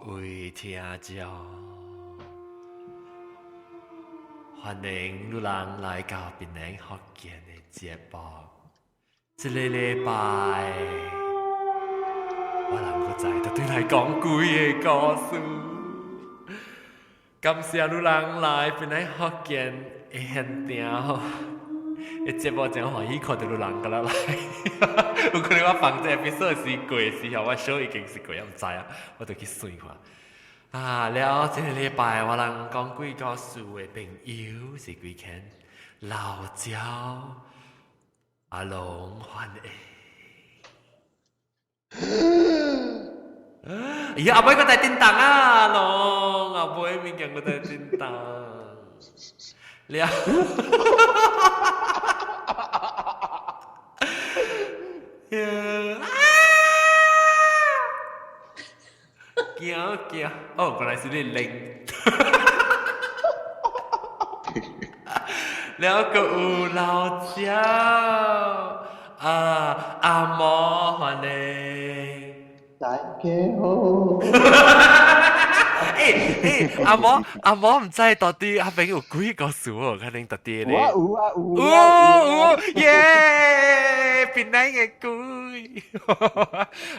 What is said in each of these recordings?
位聽眾，歡迎汝人來到檳城福建的節目。這個禮拜，我人閣再特對來講幾个故事。感謝汝人來檳城福建的現場吼。的節目真歡喜看著汝人閣來來，有可能我放這 episode 時過時候，我 show 已經是過，我毋知啊，我就去算看。啊，了，這個禮拜我人講鬼故事的朋友是幾間老焦阿龍歡迎。哎呀，阿妹閣在叮當啊，龍阿妹物件閣在叮當。了。驚驚，哦，原來是你零。了閣有老焦啊，阿毛歡迎。大家好。欸欸，阿毛阿毛毋知到底阿邊有幾個數哦，可能到底咧。有啊有啊有。有有耶，檳城的鬼。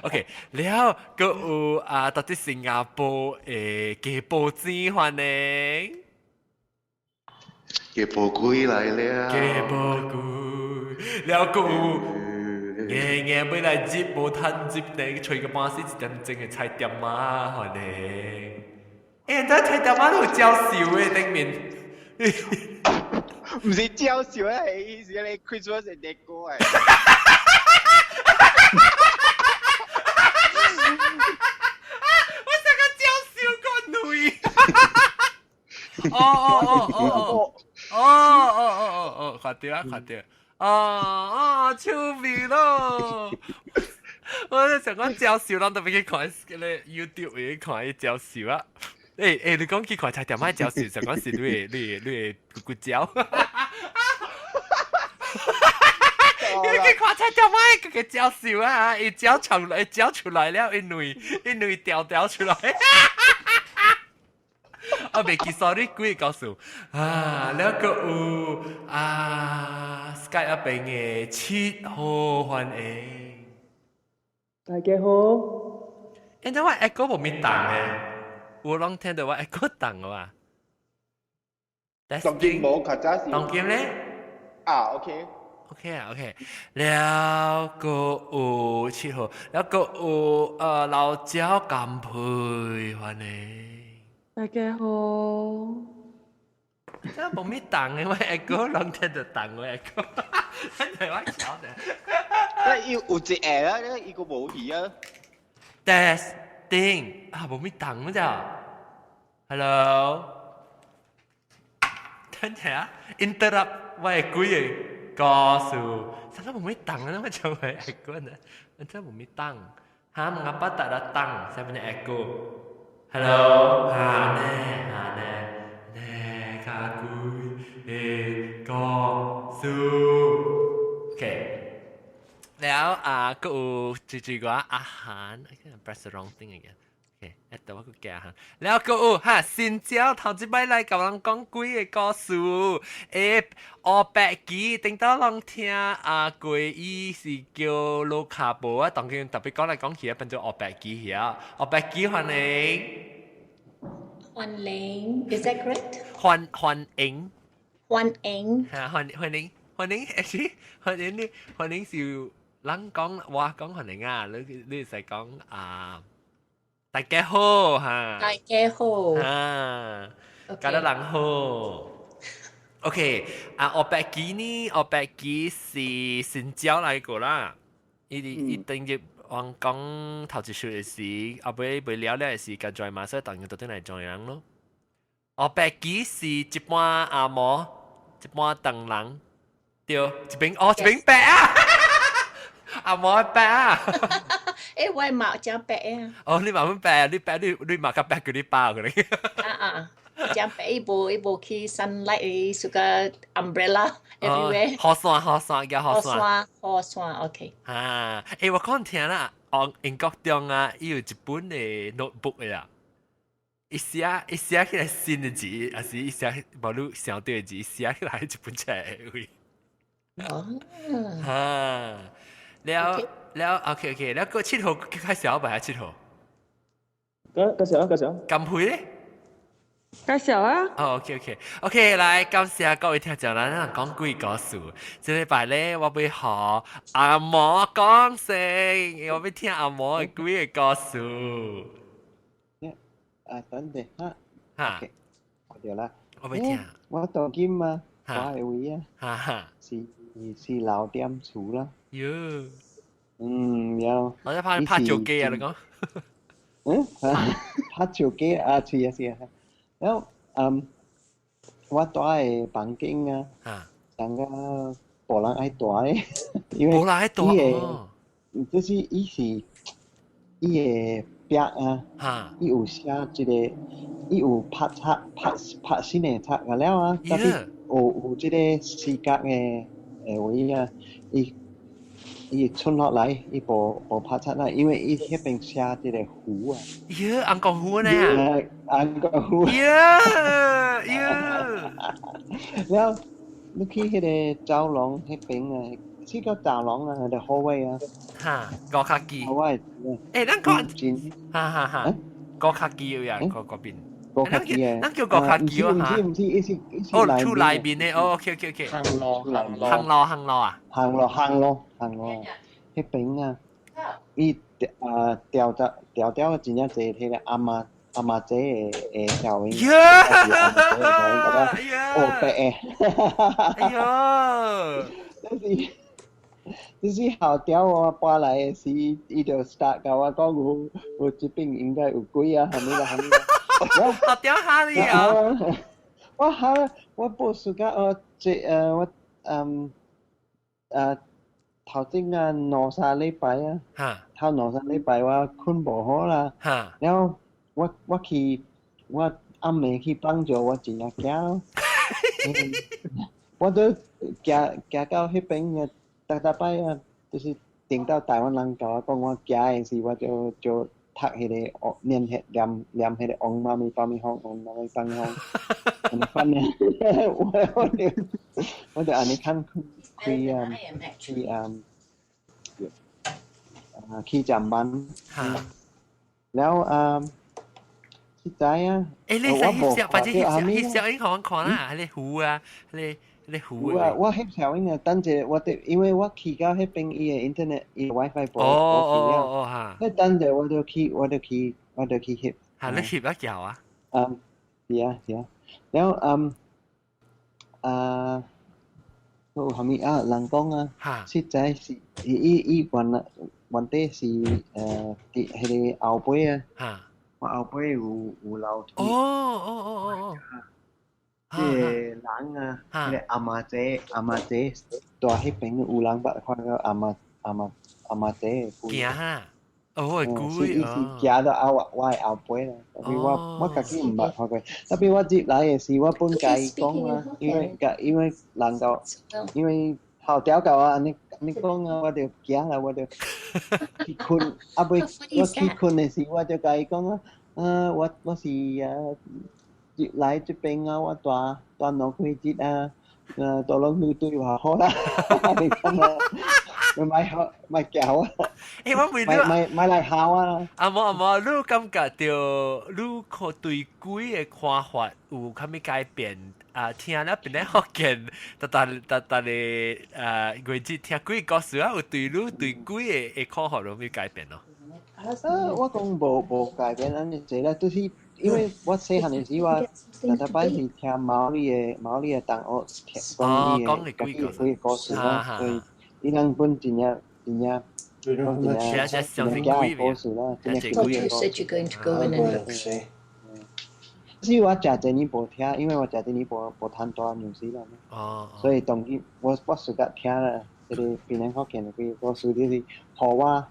OK，了閣有啊，到底新加坡的雞婆子歡迎。雞婆鬼來了。雞婆鬼，了閣有。硬硬欲來接無趁接呢，吹個半死一點鐘的菜店仔，歡迎。欸，這菜店仔都有招數的頂面。毋是招數啊，係是你 Christmas 的歌誒。我想講招數個女。哦哦哦哦哦哦哦哦哦，看著啊，看著。哦哦，趣味咯！我想講招數，咱特別去看個 YouTube 去看伊招數啊。欸欸，你講去看菜店仔招數，就講是你的你的你的骨骨招。你去看菜店仔個招數啊！伊招出來，招出來了，一類一類調調出來。我袂記 sorry 幾個故事啊，了閣有啊，Skype 那邊的七號歡迎。大家好。欸，這我 echo 無咪動的，有攏聽著我 echo 動的哇？當今無較早是。當今咧？啊，OK。 OK 啊，OK。了閣有七號，了閣有老焦干配歡迎。大家好。這無咪動的，我 echo 攏聽著動我 echo，真係我曉得。那有有一個啊，伊個無去啊。 Testing 啊，無咪動咋？Hello，等下 interrupt 我的幾个故事，啥物無咪動啊？我將會 echo 呢？真無咪動。哈，mengapa tak datang? Saya punya echo. Hello，哈呢哈呢呢卡幾个故事？OK。了啊，閣有一一個阿韓，I can press the wrong thing again。OK，一度我閣加哈。了閣有哈，新椒頭一擺來共人講幾个故事。欸，烏白旗頂到攏聽啊，過伊是叫盧卡布啊，當今特別講來講去啊，變做烏白旗遐。烏白旗歡迎。歡迎，Is that correct？歡歡迎。歡迎。嚇，歡歡迎歡迎，actually 歡迎你歡迎是人講話講歡迎啊，你你是講啊，大家好嚇。大家好。啊，教得人好。OK，啊，烏白旗呢？烏白旗是新椒來過啦。伊伊等於我講頭一首的時，後尾未了了的時，共 join 嘛，所以當然就轉來 join 人咯。烏白旗是一般阿毛，一般唐人，對，一邊哦一邊白啊，阿毛白啊。欸，我嘛誠白啊。哦，你嘛本白，你白你你嘛較白過你爸可能。啊啊，誠白伊無伊無去 sunlight，伊 suka umbrella everywhere。雨傘雨傘叫雨傘。雨傘雨傘，OK。啊，欸，我講聽啦，哦，英國中啊，伊有一本的 notebook 的啊，伊寫伊寫起來新的字，還是伊寫無你想著的字，寫起來一本冊的位。哦。哈，了了，OK OK，了個7號開始擺啊7號。介介紹啊，介紹。甘輝咧？介紹啊。哦，OK OK OK，來感謝各位聽眾啦，咱講鬼故事。這禮拜咧，我欲予阿毛講先，我欲聽阿毛的幾个故事。啊，等陣哈。哈。對啦。我欲聽。我當今啊，我的位啊，是老點厝啦。喲。嗯，有。我一拍拍做機啊，你講。嗯，拍手機啊，是啊是啊。然後我住的房間啊，上個無人愛蹛的，因為無人愛蹛伊的，就是伊是伊的壁啊，伊有寫一個，伊有拍冊拍拍新的冊個了啊，tapi 有這個死角的的位啊，伊伊存落來，伊無無拍冊啦，因為伊彼邊寫這個符啊。咦，紅光符呢？紅光符。耶耶。了，你去彼个走廊彼邊啊，是叫走廊啊，還是 hallway 啊？哈，高卡機。 hallway。欸，咱講，哈哈哈，高卡機有呀，嗰嗰邊。高卡機啊！咱叫高卡機啊！毋是毋是，伊是伊是哦，厝內面的，哦，OK OK OK。行路行路行路行路啊！行路行路行路，彼邊啊，伊啊調調調調真正濟彼个阿嬤阿嬤姐的的效應。哦，白的。哎喲！就是就是後條我搬來的時，伊就 start 共我講有有這邊應該有鬼啊，啥物啦啥物啦。後條哈你啊！我哈我報暑假我這我嗯頭前啊兩三禮拜啊，頭兩三禮拜我睏無好啦，然後我我去我暗暝去放尿，我真正驚咯。我都行行到彼邊啊，逐逐擺啊，就是等到台灣人共我講我行的時，我就就讀彼个念彼念念彼个唵嘛呢叭咪吽，唵嘛呢叭咪吽，按呢款呢，我我就我就按呢看開啊去啊啊去站班，了啊。實在啊！欸，你使翕相，反正翕相，翕相應予阮看啦，彼个符啊，彼个彼个符。我我翕相應啊，等者我得，因為我去到彼邊伊的 internet 伊 WiFi 無哦哦哦哈。彼等者我就去，我就去，我就去翕。哈，你翕啊叫啊？嗯，是啊是啊，然後嗯啊，有啥物啊？人講啊，實在是伊伊伊原來原底是佇彼个後背啊。我後背有有流哦哦哦哦哦！這个人啊，彼个阿嬤姐阿嬤姐蹛彼邊有人捌看到阿嬤阿嬤阿嬤姐的鬼。行哈，哦，是伊是行到後我的後背啦，tapi 我我家己毋捌看過，tapi 我入來的時，我本共伊講啊，因為因為人到，因為後條共我按呢按呢講啊，我就驚啦，我就去睏，啊尾我去睏的時，我就共伊講啊，啊我我是啊入來這邊啊，我蹛蹛兩幾日啊，蹛兩幾對話好啦，你講啊，莫好莫叫我，欸，我問你，莫莫來嚇我啦。阿毛阿毛，你感覺著你看對鬼的看法有啥物改變？啊，聽了檳城福建，逐逐逐逐个月子聽鬼故事啊，有對你對鬼的的看法有啥物改變咯？啊，我講無無改變按呢濟啦，就是因為我細漢的時，我逐逐擺是聽毛利的毛利的同學聽講伊的家己的鬼故事啦，所以伊人本真正真正講真正驚的故事啦，真正鬼的故事。是我誠濟年無聽，因為我誠濟年無無通蹛紐西蘭。所以當今我我暑假聽了這个檳城福建的鬼故事，就是予我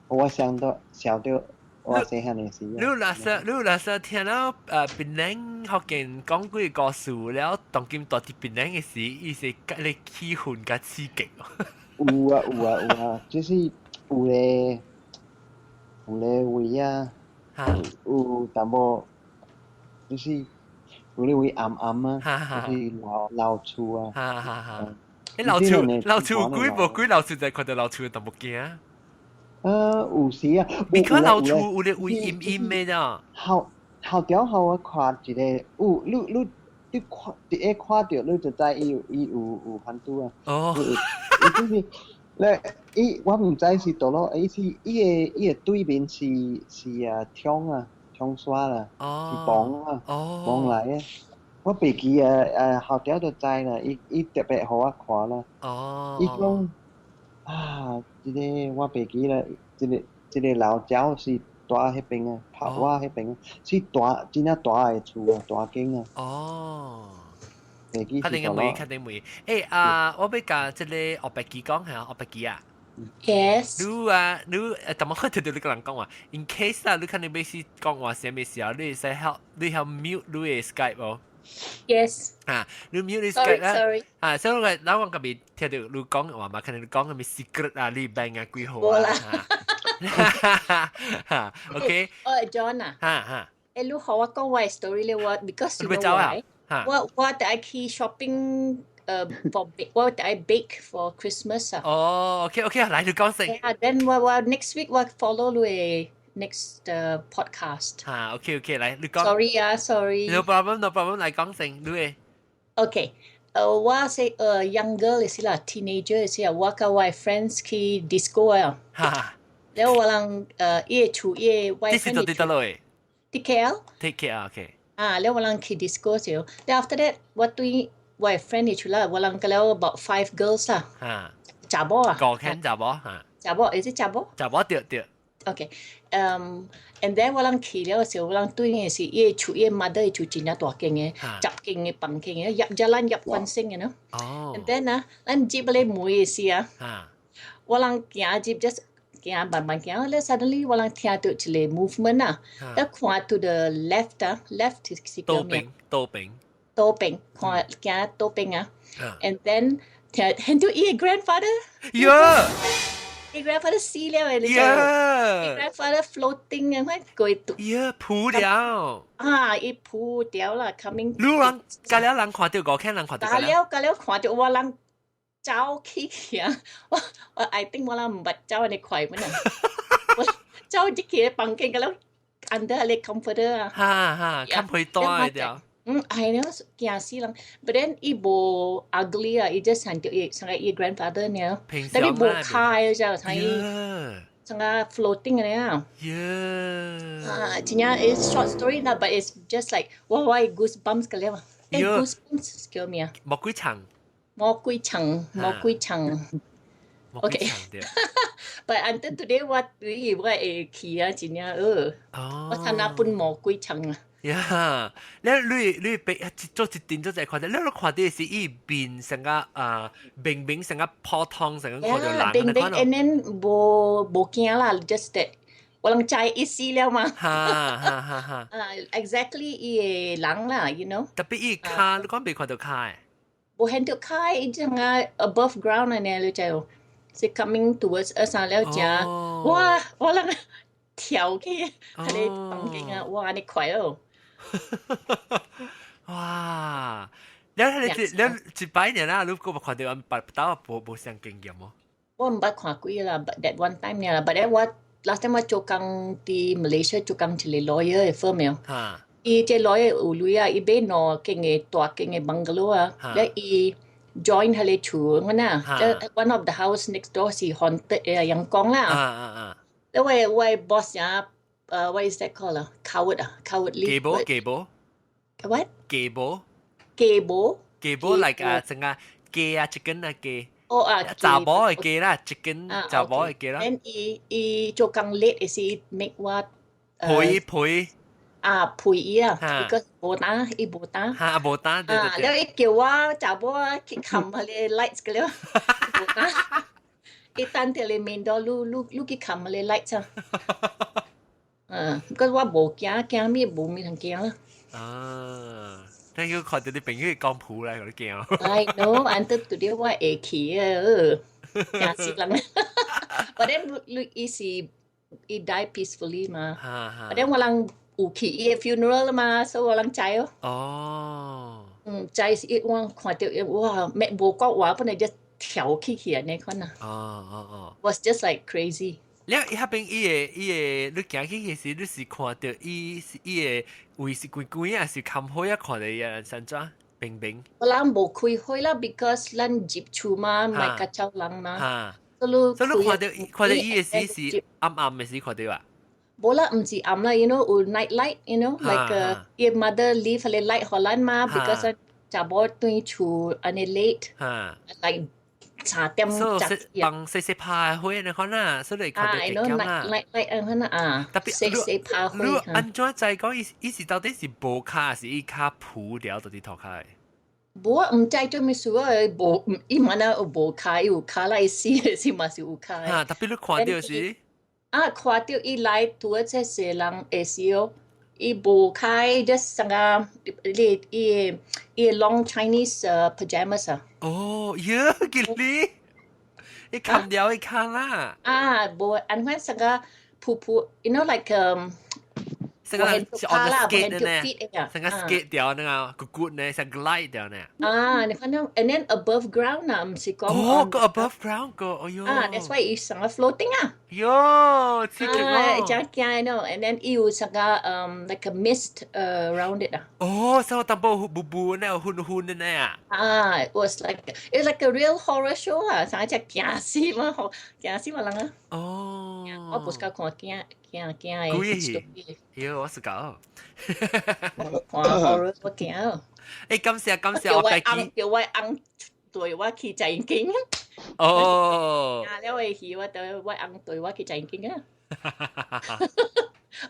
予我想到想到我細漢的時。你若說你若說聽了檳城福建講鬼故事了，當今蹛佇檳城的時，伊是佮你氣氛較刺激。有啊有啊有啊，就是有咧有咧位啊，有淡薄。就是有啲會暗暗啊，就是老老厝啊。哈哈哈！你老厝老厝鬼無鬼老厝就看到老厝就無驚。有時啊，你看老厝有咧會陰陰的咋？後後條後我看一個，有你你你看，第一看到你就知伊有伊有有番拄啊。哦。伊就是咧，伊我毋知是佗落，伊是伊个伊个對面是是啊窗啊，窗紗啦，是房啊，房來的。我袂記啊，後條就知啦，伊伊特別予我看啦。伊講啊，這個我袂記啦，這個這個老鳥是住彼邊啊，拍我彼邊是大真正大的厝啊，大間啊。袂記。確定會，確定會。欸啊，我欲共這個黑白機講下，黑白機啊。 Yes。你啊，你誒，怎麼會聽到你個人講話？In case 啊，你看你欲是講話啥物時候，你會使曉，你曉 mute 你的 Skype 無？ Yes。啊，你 mute 你 Skype 啦。 Sorry。啊，所以我咱我嗰邊聽到你講話嘛，可能你講啥物 secret 啊，你 bank 啊幾號啊？哈，OK。哦，John 啊。哈哈。欸，你予我講我 story 咧，我 because you know why？我我愛去 shopping for 我愛 bake for Christmas 啊。哦，OK OK，來你講先。 Yeah, then 我我 next week 我 follow 你 next podcast。哈，OK OK，來你講。 Sorry 啊，sorry。 No problem, no problem，來講先，你。 OK，我是young girl 時啦，teenager 時啊，我佮我 friends 去 disco 啊。哈。了我人伊個厝伊個這是佗佗落的？佇 KL。佇 KL，OK。啊，了我人去 disco 時候，then after that 我對我 friend 的厝啦，我人佮了 about five girls 啦。查某啊。五個查某哈。查某，is it 查某？查某對對。 OK，and then 我人去了時候，我人對的是伊個厝，伊個 mother 的厝真正大間的，10間的房間的，入jalan 入關星的喏。And then 啊，咱入來門的時啊，我人行入 just 行慢慢行，咧 suddenly 我人聽到一個 movement 啊，一看 to the left 啊，left 是叫咩？倒邊，倒邊。倒邊，看行倒邊啊，and then 聽聽到伊個 grandfather。呀！伊 grandfather 死了的，你知無？伊 grandfather floating 啊，我過渡。呀，浮了。啊，伊浮掉啦，coming。你人，佮了人看到，五個人看到。佮了佮了看到我人走去去啊！我我 I think 我人毋捌走按呢快本啊！我走入去房間佮了 under 個 comforter 啊！哈哈，冚被單的。嗯，係呢，驚死人。But then 伊無 ugly 啊，伊 just 像著伊像伊 grandfather 呢，但係無跤的啫，像伊像個 floating 的啊。啊，真正 it's short story 啦，but it's just like 我我 goosebumps 個了。欸，goosebumps 叫咩啊？毛幾層。毛幾層，毛幾層。OK。But until today 我對我會記啊，真正我睇那本毛幾層啊。呀，你你你別做一點做就看到，你看到是伊面成個啊，明明成個普通成個看到人。明明，and then 無無驚啦，just that 我人知伊死了嘛。哈哈哈哈。啊，exactly 伊個人啦，you know。特別伊跤，你講未看到跤的？無看到跤，伊種啊 above ground 呢，你知無？是 coming towards us 啊，了正，哇，我人跳起，喺你房間啊，哇，你快哦！哇！你你你一擺年啦，你閣看到別兜無無啥經驗無？我毋捌看過啦，but that one time 呢啦，but then 我 last time 我做工佇 Malaysia 做工一個 lawyer 的 firm 哦。伊這 lawyer 有鐳啊，伊買兩間的大間的 bungalow 啊，了伊 join 彼个厝我呐，one of the house next door 是 haunted 的，人講啦。了我我 boss 啊，what is that called 啊？coward 啊，cowardly。雞母雞母。 What？雞母。雞母。雞母 like 啊，成個雞啊，chicken 啊雞。哦啊，查某的雞啦，chicken 查某的雞啦。 Then 伊伊做工 late 是 make 我陪陪。啊，陪伊啊，because 無膽，伊無膽。哈，無膽，對對對。了伊叫我查某去冚彼个 lights 個了，無膽。伊等佇咧 main door，你你你去冚彼个 lights 啊。嗯，because 我無驚，驚咩無咩通驚啦。啊，你要看到你朋友講譜來，我都驚。 I know, until today 我會記啊，驚死人。But then 你伊是伊 die peacefully 嘛。But then 我人有去伊个 funeral 啦嘛，所以我人知哦。哦。嗯，知是伊我看著哇，咩無講話，本來就跳起去按呢款啊。哦哦哦。 Was just like crazy。了，伊彼邊伊個，你行去時，你是看著伊是伊个位是規規啊，是冚火啊，看著伊啊，安怎平平？我人無開火啦，because 咱入厝嘛，莫較吵人嘛。哈。所以所以你看著伊个時是暗暗的時看著啊？無啦，毋是暗啦，有 night light，like 伊 mother leave 彼個 light 予咱嘛，because 查某轉厝按呢 late，like 3點所以幫細細拍火你看啦，所以你看著會減啦。 night light 按款啊，特別細細拍火。你按怎知講伊伊是到底是無跤，還是伊跤浮了到佇塗跤？無啊，毋知做咩事啊，無，伊嘛若有無跤，伊有跤啦，伊死的時嘛是有跤。哈，特別你看著時。啊，看著伊來拄仔這世人的時候，伊無開，just 啥個，你伊伊 long Chinese pajamas 啊。哦，喲，吉你，伊冚掉伊跤啦。啊，無，按款啥個噗噗，like 成個是 on the skate 呢，成個 skate 掉那個骨骨呢，成 glide 掉呢。啊，你看到，and then above ground 啊，毋是講。哦，個 above ground 個，哎喲。啊，that's why 伊成個 floating 啊。喲，刺激哦。真驚喏，and then 伊有成個 like a mist around it 啊。哦，所以淡薄霧霧呢，昏昏的呢啊。啊，it was like it's like a real horror show 啊，成隻驚死嘛，驚死嘛人啊。哦。我不是講看驚驚驚的。鬼戲。喲，我是搞。看 horror 我驚。誒，感謝感謝我白記。叫我翁帶我去食經。哦。啊，了會去我帶我翁帶我去食經啊。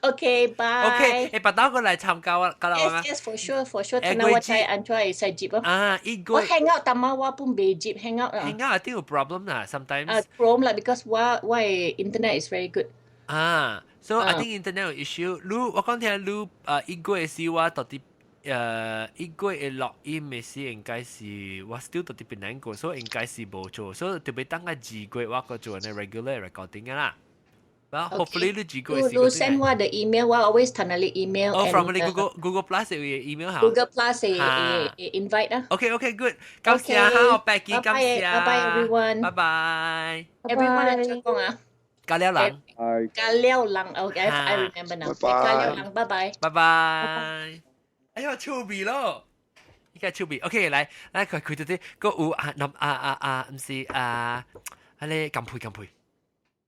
OK, bye. OK，誒，別到過來參加我，過來 Yes, yes, for sure, for sure. 聽我知按怎會使接哦。啊，一個我 hang out，但嘛我本袂接 hang out 啊。 hang out 一定有 problem 啦，sometimes。啊，problem 啦，because 我 internet is very good。啊，so I think internet issue。你我講聽你啊，一個月時我到底一個月錄音的時應該是我 still 到佇檳城過，所以應該是無做，所以特別等個2月我閣做呢 regular recording 啦。Well, hopefully 你幾個你 send 我的 email，我 always 睇你 email。哦，from 你 Google Plus 的 email 哈。 Google Plus 的 invite 啊。 OK OK good，感謝哈，我 Becky，感謝。拜拜 everyone。拜拜。 Everyone 怎講啊？加了人。加了人，OK，I remember now。加了人，拜拜。拜拜。哎呀，趣味咯！依家趣味，OK，來來，佢佢哋啲個有啊，南啊啊啊，毋是啊，啊你乾杯乾杯。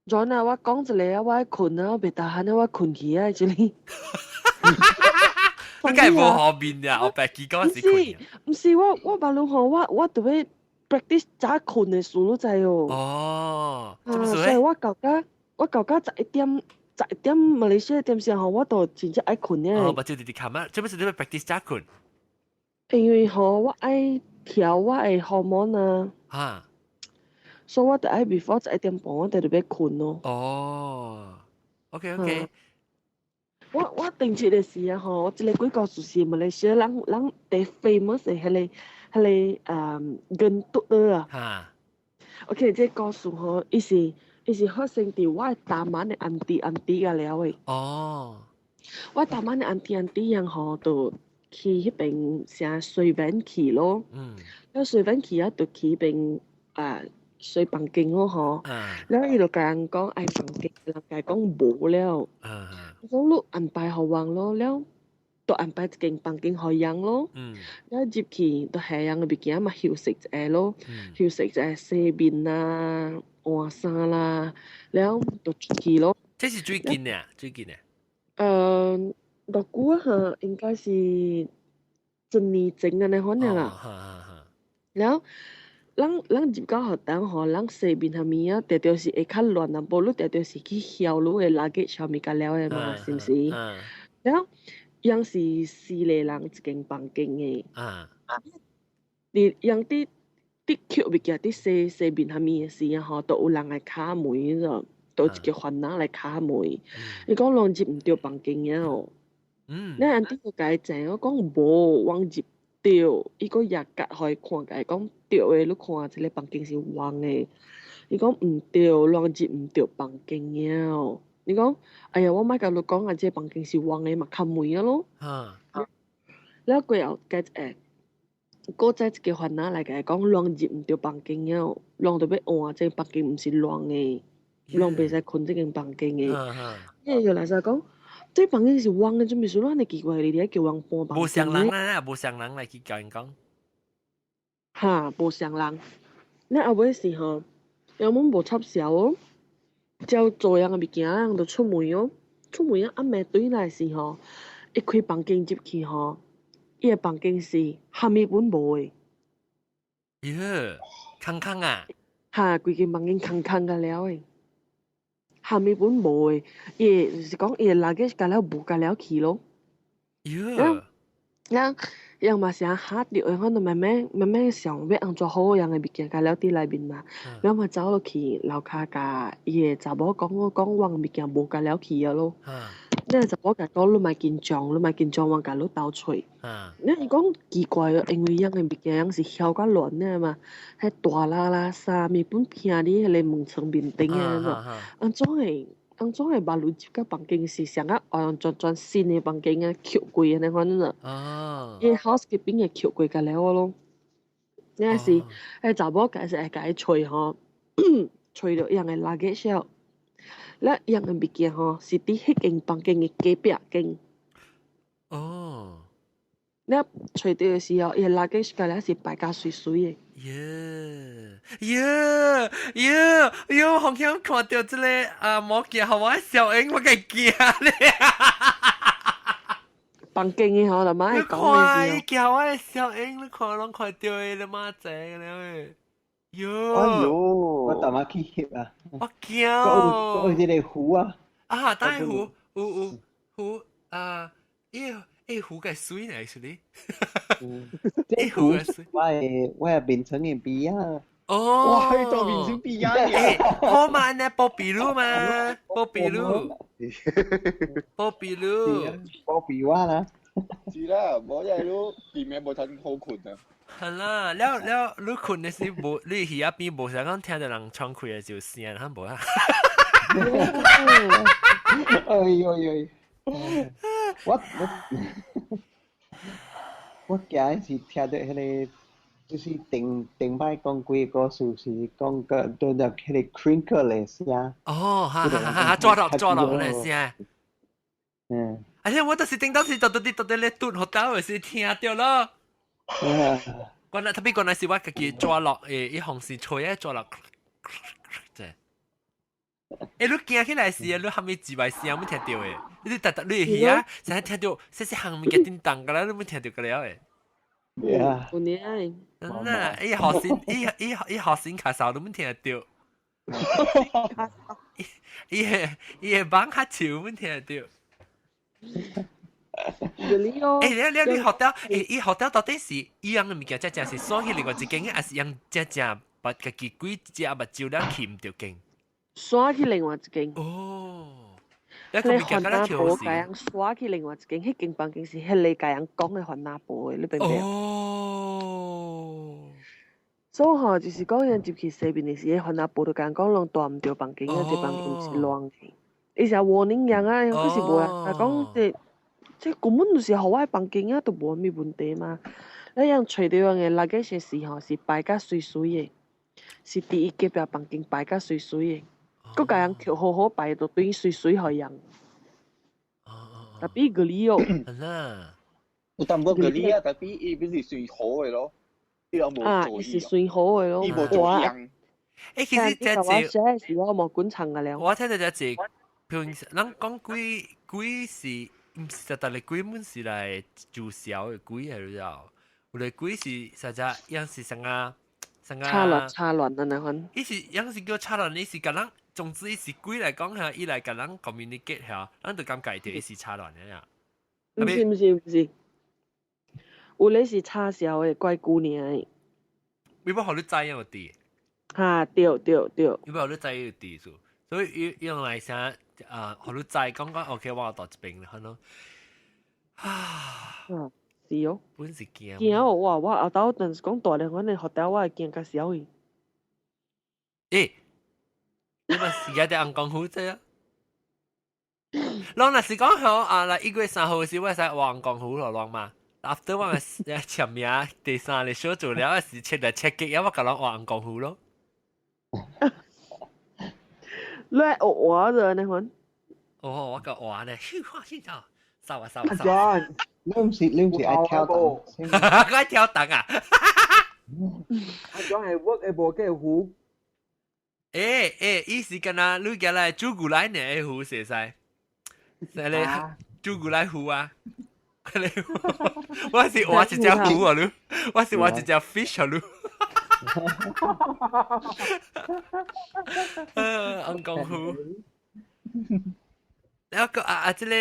John 啊，我講一個啊，我愛睏啊，我袂得閒啊，我睏去啊，這裡。你梗係無好面啊！我白記講是睏。毋是我別論吼，我特別 practice 早睏的事，你知哦。哦，啊，所以我到11點11點馬來西亞點時候，我都真正愛睏的。哦，目睭直直冚啊！做咩事你欲 practice 早睏？因為吼，我愛調我的荷爾蒙啊。所以我就愛 before 11點半，我就欲睏咯。哦，OK OK。我頂次的時啊吼，我這個鬼故事是馬來西亞人人最 famous 的彼個根篤的啊。OK，這個故事吼，伊是發生佇我的大馬的 auntie auntie 個了的。我大馬的 auntie auntie 樣吼，就去彼邊啥隨便去咯。了隨便去啊，就去彼邊啊。洗房間咯吼，了伊就共人講愛房間，人共伊講無了。我講你安排予人咯，了就安排一間房間予人咯。了入去就下人的物件嘛休息一下咯，休息一下洗面啦、換衫啦，了就出去咯。這是最近的，最近的。偌久啊哈，應該是一年前按呢款爾啦。了。咱咱入到學堂吼，咱洗面啥物啊，定著是會較亂淡薄，你定著是去曉你的 luggage 啥物甲了的嘛，是毋是？了，𪜶是四個人一間房間的。你𪜶佇抾物件，佇洗洗面啥物的時啊吼，都有人來敲門咗，都一個番仔來敲門。伊講攏入毋著房間了。你 auntie 就共伊講，我講無，阮入著，伊閣也甲予伊看，共伊講對的，你看這個房間是空的。伊講毋對，攏入毋著房間了。你講，哎呀，我莫共你講啊，這個房間是黃的嘛，較梅啊咯。了過後，加閣再一個番仔來共伊講，亂入毋著房間了，亂著欲換，這個房間毋是亂的，亂袂使睏這間房間的。伊就來使講，這房間是黃的，做咩事按呢奇怪？你佇叫人搬房無相人啊，無相人來去共𪜶講。哈，無相人。了後尾是吼，伊們無插潲哦，照做樣的物件，人就出門哦。出門啊，暗暝轉來時吼，一開房間入去吼，伊的房間是蝦米本無的。喲，空空啊！哈，規間房間空空個了的，蝦米本無的，伊就是講伊的 luggage 共了無共了去咯。了，人嘛是嚇著，我就慢慢慢慢想欲按怎好樣的物件共了佇內面嘛，了嘛走落去樓跤共伊的查某講，我講我物件無共了去啊咯。那查某共講你莫緊張，你莫緊張，我共你鬥揣。那伊講奇怪哦，因為樣的物件樣是囂甲亂的嘛，彼大啦啦衫物本披佇彼个門床面頂的嘛，按怎會按怎會把入個房間是像啊完全全新的房間啊，抾過按呢款啦。伊 housekeeping 會抾過共了咯。那是，彼查某解釋會共伊揣吼，揣著樣的 luggage 了。了樣的物件吼，是佇彼間房間的隔壁間。了揣著的時候，伊的 luggage 共了是擺甲媠媠的。耶耶耶耶！好像看著這個啊，魔鏡，予我小英，我會驚咧。房間的吼，就媽會講的時候。叫我小英，你看攏看著的，你媽仔了的。喲！哎喲，我淡仔去翕啊！我驚。有一個湖啊！啊，大湖，有有湖啊，咦，欸湖個水呢，是哩？這湖我的眠床的邊啊！哦，哇，去到眠床邊啊！好嘛，呢波比魯嘛，波比魯，波比魯，波比我啦。是啦，無因為你邊面無趁好睏啊。係啦，了了，你睏的時無，你去遐邊無啥講聽著人窗開的就聲，哈無啊？哎呦呦！我驚是聽著彼个，就是頂頂擺講幾个故事是講個對著彼个 crinkle 的聲。哦，哈哈哈哈，抓落抓落那聲。哎呀，我就是頂當時就到底到底咧蹲學校的時聽著咯。原來特別原來是我家己抓落誒，伊紅線吹啊抓落，這。欸，你驚起來時，你蝦米字外聲欲聽著的？你逐逐你會耳啊，成日聽著細細項物件叮當個啦，你欲聽著個了的。有影。那伊學生，伊伊伊學生咳嗽，你欲聽著。伊個伊個網較長，欲聽著。欸，你你你學到，欸，伊學到到底是伊樣的物件，真正是鎖去另外一間，還是用真正把家己幾隻目睭了去毋著間？刷去另外一間。哦。你個番仔婆共人刷去另外一間，彼間房間是彼个共人講的番仔婆的，你明白？哦。所以吼，就是講𪜶入去西面的時，彼番仔婆就共人講，攏蹛毋著房間，這房間是亂的。伊是 warning 人啊，可是無啊，講這這根本就是予我的房間啊，都無啥物問題嘛。你樣揣著人的 luggage 時吼，是擺甲媠媠的，是佇伊隔壁房間擺甲媠媠的，閣共人抾好好擺，就對媠媠予人。tapi geli 哦。有淡薄 geli 啊，tapi 伊不是算好的咯，伊攏無啊，伊是算好的咯。伊無做樣。欸，其實這我寫時我無滾床個了。我聽到這這，譬如人講鬼鬼是，毋是逐個鬼滿是來自小的鬼係你知道？有的鬼是實在樣是啥個啥個。插亂插亂的那款。伊是樣是叫插亂，伊是共人，總之伊是鬼來講嚇，伊來共人 communicate 嚇，咱就感覺著伊是插亂的呀。毋是毋是毋是，有咧是插潲的怪姑娘的。伊欲予你知影有佇。哈，對對對。伊欲予你知有佇數，所以伊用來啥啊？予你知講講 OK，我到這邊了，可能啊。嗯，是哦。本是驚。驚哦！哇，我後頭但是講大咧，阮的學校我會驚甲潲去。欸，你嘛時間佇紅功夫這啊？攏若是講好啊，來1月3號時，我會使黃江湖咯，攏嘛。After 我簽名第三個 show 做了是切來切結，我共人黃江湖咯。你學畫咗呢款？哦，我個畫咧，虛華先生，收啊收啊收啊！你唔是愛跳檔？我愛跳檔啊！阿 John 係 work 嘅無計糊。欸欸，伊是敢若你過來煮牛奶呢？會糊會使，使咧煮牛奶糊啊！我是畫一隻糊啊，你，我是畫一隻 fish 啊，你。紅江湖。然後個啊啊，這個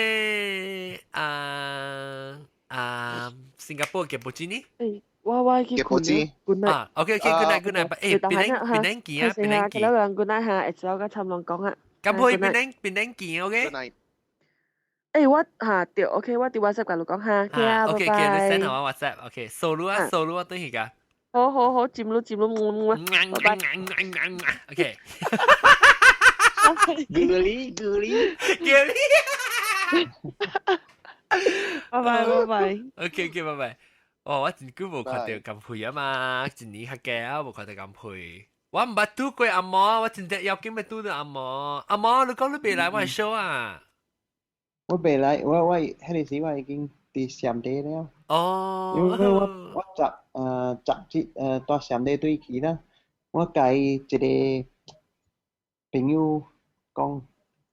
啊啊，新加坡嘅布吉呢？欸，我去困啦，good night。啊，OK OK，good night，good night。欸，檳榔檳榔見啊，檳榔見。老人 good night 哈，會知我甲參龍講啊。咁可以檳榔檳榔見，OK。欸，我哈對，OK，我佇 WhatsApp 共你講哈，OK 啊，拜拜。OK，你 send 我 WhatsApp，OK，收錄啊，收錄啊，等下個。好好好，佔咯佔咯，拜拜。 OK。 Geli geli geli。拜拜拜拜。 OK OK，拜拜。哦，我真久無看到咁肥啊嘛，一年較加啊，無看到咁肥。我毋捌拄過阿毛，我真正要緊欲拄著阿毛。阿毛，你講你袂來我 show 啊？我袂來，我彼個時我已經佇暹地了。哦。因為我十節蹛暹地對去啦，我共伊一個朋友講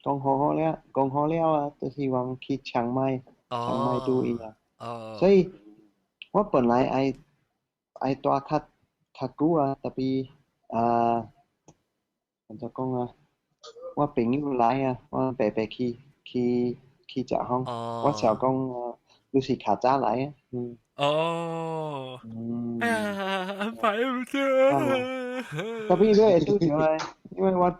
講好好了，講好了啊，就是講去清邁，清邁拄伊啊。所以，我本來愛愛蹛較較久啊，tapi 啊，按怎講啊？我朋友來啊，我白白去去去食風。我想講，你是較早來啊，嗯。哦。嗯。啊，安排唔對。 Tapi 你會拄著咧，因為我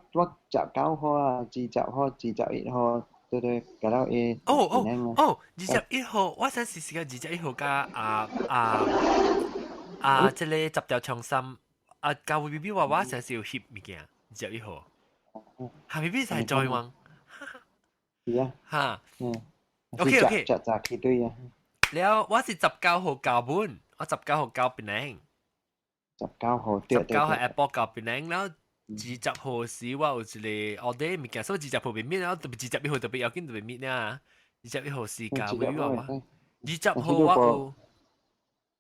19號啊，20號、21號，對對，搞到伊。哦哦哦，21號，我想試試個21號佮啊啊啊，這個十條長衫啊，教會 B B 話我想是有翕物件，二十一號，哈 B B 就係在望。是啊。哈。嗯。 OK OK。十十去對啊。了，我是十九號到本，我十九號到檳城。十九號對。 19號 airport 到檳城，了二十號時我有一個 order 物件，所以二十號袂 meet，了特別二十一號特別要緊特別 meet 呢。二十一號時交會我，二十號我有，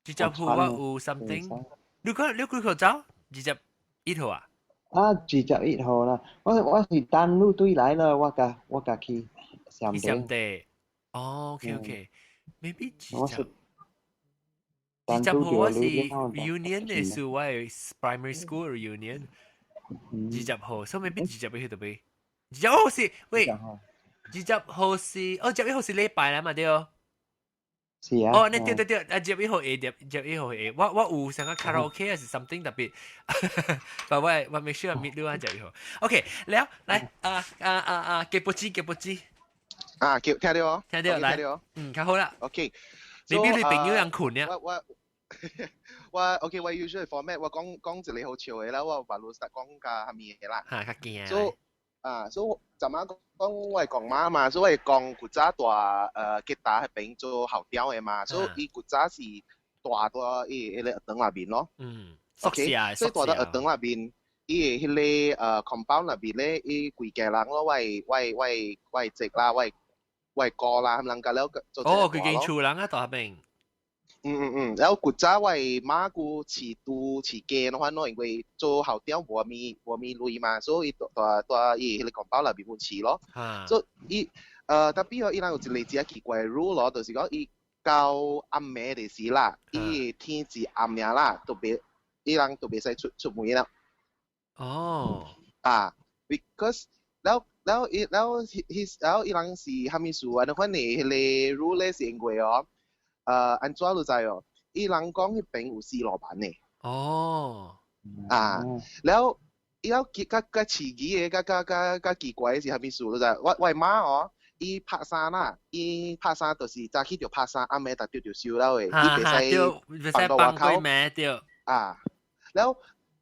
二十號我有 something。你講你幾號走？21號啊？啊，二十一號啦，我是等你對來了，我共去暹地。暹地。哦，OK OK，maybe 二十。二十號我是 reunion 的時，我係 primary school reunion。二十號，所以 maybe 二十一號特別。二十號是，喂，二十號是，哦，二十一號是禮拜啦嘛對。是啊。哦，你對對對，啊，二十一號會，二十一號會，我有想個卡拉 OK 還是 something 特別，但我我 make sure meet 你啊，二十一號。OK，了，來，啊啊啊啊，給波子，給波子。啊，叫聽到哦，聽到來，嗯，較好啦。 OK，你邊你朋友人困呀？我 OK，我 usual format 我講講一個好笑的啦，我話老實講較蝦米的啦。嚇，較驚。 So 啊，所以昨晚講我係講媽嘛，所以我講古早蹛吉打彼邊做校長的嘛，所以伊古早是蹛佇伊彼個學堂內面咯。OK，所以蹛佇學堂內面，伊的彼個compound 內面咧，伊規家人咯，我的侄啦，我的哥啦，他們人了做。哦，規間厝人啊，蹛彼邊。嗯嗯嗯，然後古早我的媽閣飼豬飼雞的話，喏，因為做校長無物錢嘛，所以蹛蹛伊彼個 compound 內面有飼咯。所以伊tapi 哦，伊人有一個真奇怪的 rule 咯，就是講伊到暗暝的時啦，伊天是暗爾啦，都袂伊人都袂使出門啦。啊，because 了了伊了彼了伊人是蝦米事啊？你反正彼個 rule 咧是因為哦。按怎你知哦？伊人講彼邊有死路板的。啊，了伊了較較刺激的，較較較較奇怪的是蝦米事？你知？我的媽哦，伊拍衫啦，伊拍衫就是早起就拍衫，暗暝就丟就收了的，伊袂使放到外口。對。啊，了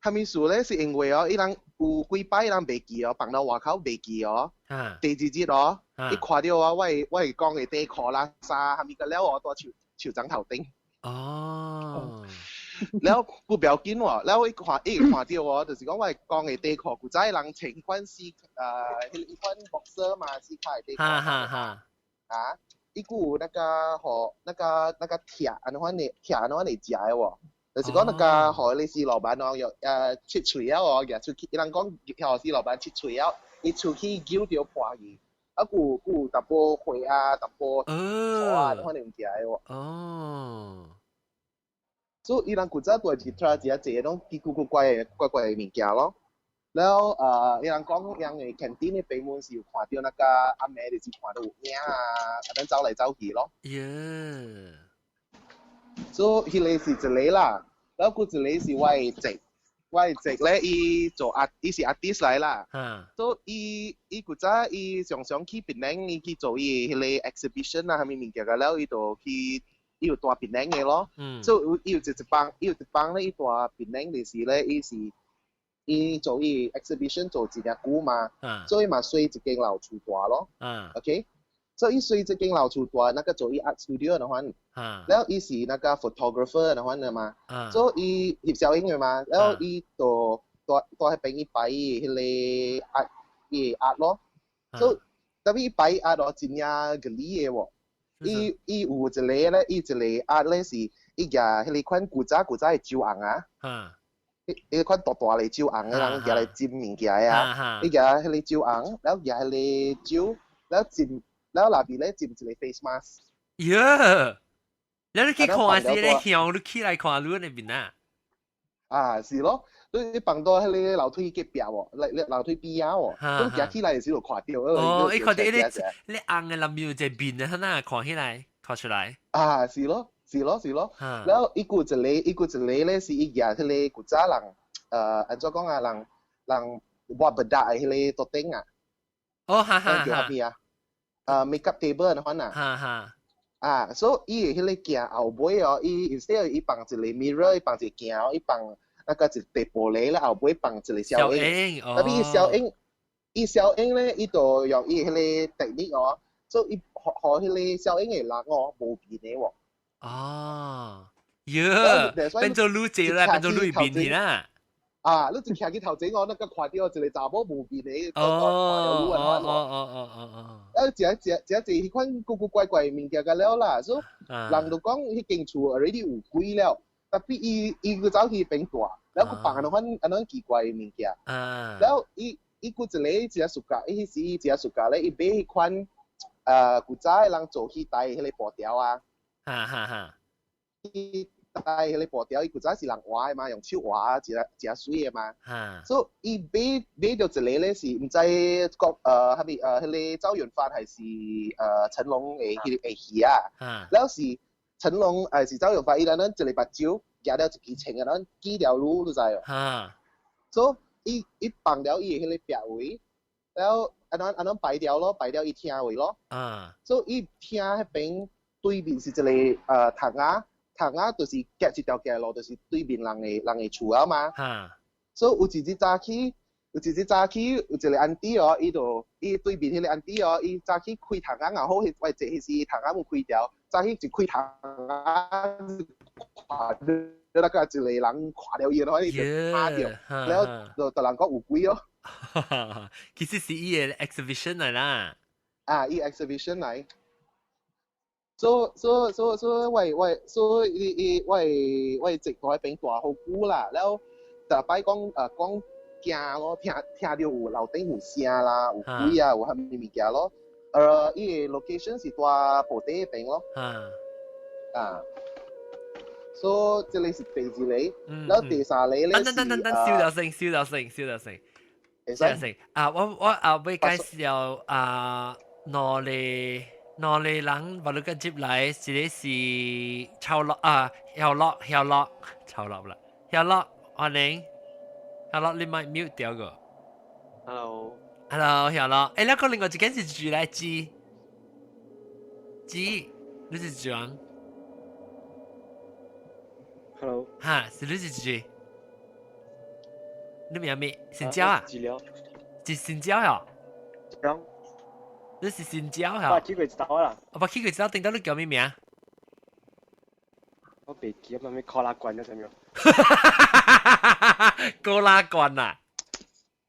蝦米事咧？是因為哦，伊人有幾擺人袂記哦，放到外口袂記哦。第二日哦，伊看著我，我會講的短褲啦、衫，啥物個了哦，佇樹樹叢頭頂。了不要緊喎，了伊看伊看著我，就是講我講的短褲，古早人穿款絲彼款 boxer 嘛，絲卡的短褲。啊，伊閣有那個予那個鐵按呢款的鐵按呢款來食的喎。就是講那個予彼個老闆哦，用切喙了哦，舉出去，伊人講予死老闆切喙了，伊出去揪著破去，啊，閣有淡薄血啊，淡薄土啊，按呢款的物件的喎。所以伊人古早蹛佇這真濟攏奇古古怪的怪怪的物件咯。了伊人講𪜶的 canteen 的邊門是有看著那個暗暝就是看著有影啊，按呢走來走去咯。所以彼個是一個啦，了閣一個是我的侄，我的侄咧，伊做 art，伊是 artist 來啦。所以伊伊古早伊常常去檳城，伊去做伊彼個 exhibition 啊，啥物物件個了，伊就去，伊有蹛檳城的咯。所以伊有一幫，伊有一幫咧，伊蹛檳城就是咧，伊是伊做伊 exhibition 做一點久嘛，所以嘛隨一間老厝蹛咯。OK，所以伊隨這間老厝蹛，那個做伊 art studio 的話，了伊是那個 photographer 的話的嘛，所以伊翕相影的嘛，了伊就蹛蹛彼邊伊擺伊彼個 art 伊的 art 咯，所以 tapi 伊擺 art 咯真正 geli 的喎，伊伊有一個咧，伊一個 art 咧是伊舉彼個款古早古早的酒甕啊，彼款大大个酒甕的人舉來斟物件的啊，伊舉彼個酒甕，了舉彼個酒，了斟，了內邊咧斟一個 face mask。喲，你去看時咧向你起來看你那邊啊？啊，是咯，你放到彼個樓梯隔壁喎，來樓梯邊仔喎，你行起來的時就看著。哦，伊看著你你紅的內面有一個面的，哪看起來看出來？啊，是咯，是咯，是咯。了伊閣一個，伊閣一個咧是伊舉彼個古早人，按怎講啊，人人抹 bedak 的彼個桌頂啊。哦，哈哈。叫啥物啊？Makeup table 按呢款啊。啊，所以伊的彼個鏡後尾哦，伊 instead 伊放一個 mirror，伊放一個鏡哦，伊放那個一塊玻璃咧，後尾放一個小影。Tapi 伊小影，伊小影咧，伊就用伊彼個 technique 哦，所以伊予予彼個小影的人哦無面的喎。哦，喲，變做女仔啦，變做女面去啦。啊！你一徛去頭前我那個看著一個查某無面的，啊，食食食濟彼款古古怪怪的物件個了啦，所以人就講彼間厝 already 有鬼了，tapi 伊伊閣走去彼邊蹛，了閣放按呢款按呢奇怪的物件。了伊伊閣一個真暑假，伊彼時伊真暑假咧，伊買彼款古早的人做戲台彼個布條啊。伊台彼個布條，伊古早是人畫的嘛，用手畫，真真媠的嘛。所以伊買買著一個咧是毋知國啥物彼個周潤發還是成龍的彼個戲啊。了是成龍還是周潤發，伊按呢一個目睭舉了一支槍按呢指著你，你知無？所以伊伊放了伊的彼個壁位，了按呢按呢擺掉咯，擺掉伊廳位咯。所以伊廳彼邊對面是一個窗仔。窗仔就是隔一條街路，就是對面人的厝啊嘛。所以有一日早起，有一日早起，有一個 auntie 哦，伊就伊對面彼個 auntie 哦，伊早起開窗仔，剛好彼我坐彼時窗仔門開著，早起一開窗仔，看著那個一個人看著伊咯，伊就嚇著，了就就人講有鬼咯。其實是伊的 exhibition 來啦。啊，伊 exhibition 來。所所所所我我所伊伊我我直佇彼邊蹛好久啦，了逐擺講講驚咯，聽聽著有樓頂有聲啦，有鬼啊，有啥物物件咯。伊个 location 是佇布袋彼邊咯。啊。所以這個是第二個，了第三個咧是。等等等等，燒到聲，燒到聲，燒到聲，燒到聲。啊，我我後尾介紹啊，兩個。兩個人把你個接來，一個是超樂啊，曉樂曉樂，超樂啦，曉樂歡迎，曉樂你咪 mute 掉個。 Hello。 Hello，曉樂，欸，那個另外一間是住來知，知，你是住人？Hello。哈，是你是住？你名咩？新椒啊？治療。是新椒啊？講。你是新椒啊？我去過一道啦。我捌去過一道，頂到你叫咩名？我袂記得咩考拉罐咗啥物。高拉罐啊？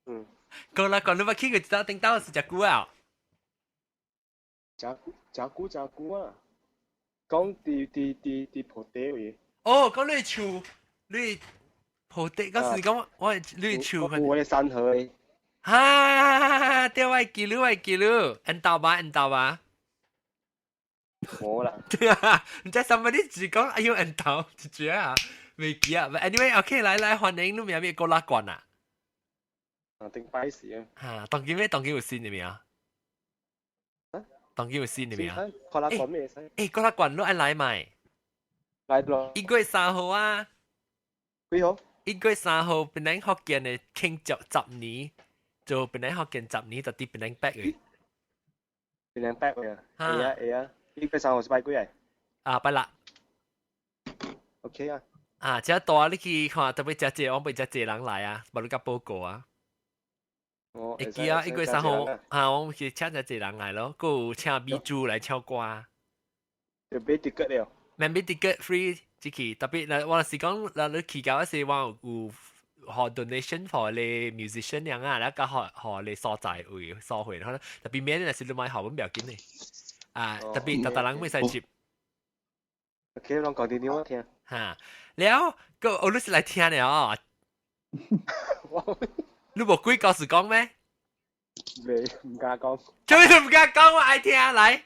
嗯。高拉罐，你捌去過一道，頂到是食久啊？食食久食久啊！講佇佇佇佇鋪底位。哦，講你厝，你鋪底嗰時講我你厝。我的三河的。哈，對，我記錄，我記錄，恩豆吧，恩豆吧。冇啦。對啊，唔知 somebody 只講哎呦恩豆，就這啊，未記啊。Anyway，OK，來來，歡迎你名咩高拉罐啊？啊，頂擺時啊。哈，當今咩？當今有新的未啊？當今有新的未啊？高拉罐咩使？欸，高拉罐你愛來買？來咯。 1月3號啊。幾號？ 1月3號，檳城福建的慶祝10年。做檳城福建十年就佇檳城八月。檳城八月啊？會啊會啊，1月3號是拜幾啊？啊，拜六。 OK 啊。啊，這大你去看，特別真濟，我袂真濟人來啊，無你甲報告啊。哦。會記啊，1月3號啊，我去請真濟人來咯，閣有請美珠來唱歌。就買 ticket 了。免買 ticket free 這去，特別嗱，我是講嗱，你去到時我有。學 donation for 你 musician 樣啊，แล้วก็學學你所在位所會，可能特別免是你買學本不要緊的，啊，特別特特人會使接。 OK，攏講啲點我聽。嚇，了個我你是來聽的哦。你無鬼故事講咩？未，唔敢講。做咩唔敢講？我愛聽來。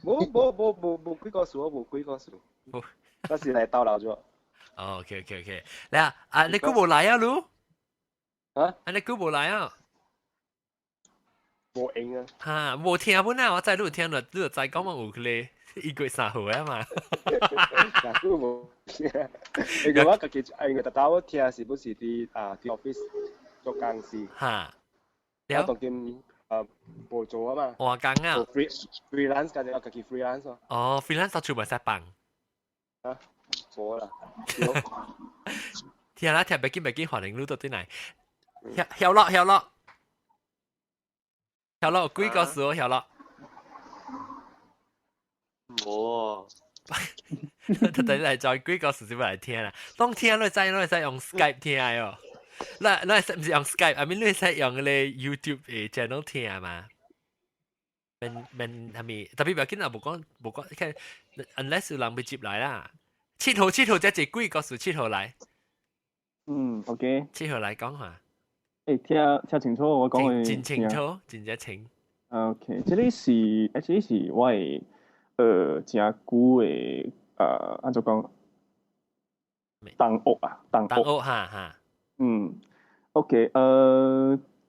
冇冇冇冇冇鬼故事，我冇鬼故事。我是來逗鬧咗。哦，OK OK OK，嚟啊，你估無來啊，你？啊？啊，你估無來啊？無閒啊！哈，無聽本啊，我知你有聽了，你就知講我有個1月3號啊嘛。嗱，估無聽，因為我家己，因為特頭我聽是不是佇啊佇 office 做工事？哈，我當今啊無做啊嘛。換工啊？Freelance 家己我家己 freelance 咯。哦，freelance 做厝袂使放。啊？無啦。聽啦，聽別緊別緊，歡迎你到轉來。曉樂曉樂，曉樂幾個時候曉樂？無。特等來再幾個時先來聽啦。當聽你知你使用 Skype 聽喲。你你使毋是用 Skype？I mean 你使用個 YouTube 的 channel 聽嘛？免免係咪？特別不要緊啊，無講無講，看 unless 有人欲接來啦。7號7號，這一幾個時7號來。嗯，OK。 7號來講下。欸，聽聽清楚我講的。真清楚，真正清。 OK，這裡是，這裡是我的，誠久的，按怎講？同學啊，同學。同學，哈哈。嗯，OK，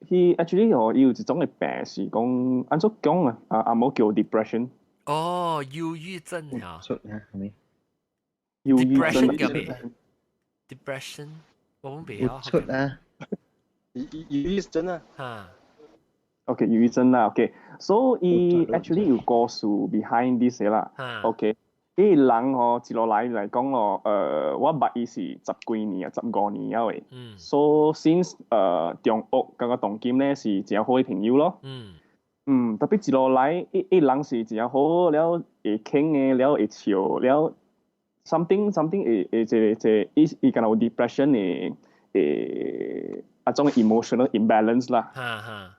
伊 actually 哦，伊有一種的病是講，按怎講啊？啊，紅毛叫 depression。哦，憂鬱症啊。出啊，係咪？憂鬱症叫咩？depression，我們袂曉。出啊！憂鬱症啊。哈。 OK，憂鬱症啦，OK，所以 actually 有故事 behind this 啦。OK，伊人吼一路來來講咯，我捌伊是十幾年啊，15年了的。So since 中學佮當今咧是誠好的朋友咯。嗯，特別一路來，伊伊人是誠好了，會傾的，了會笑了，something something 會會這個這個，伊伊敢若有 depression 的會啊種 emotional imbalance 啦。哈哈。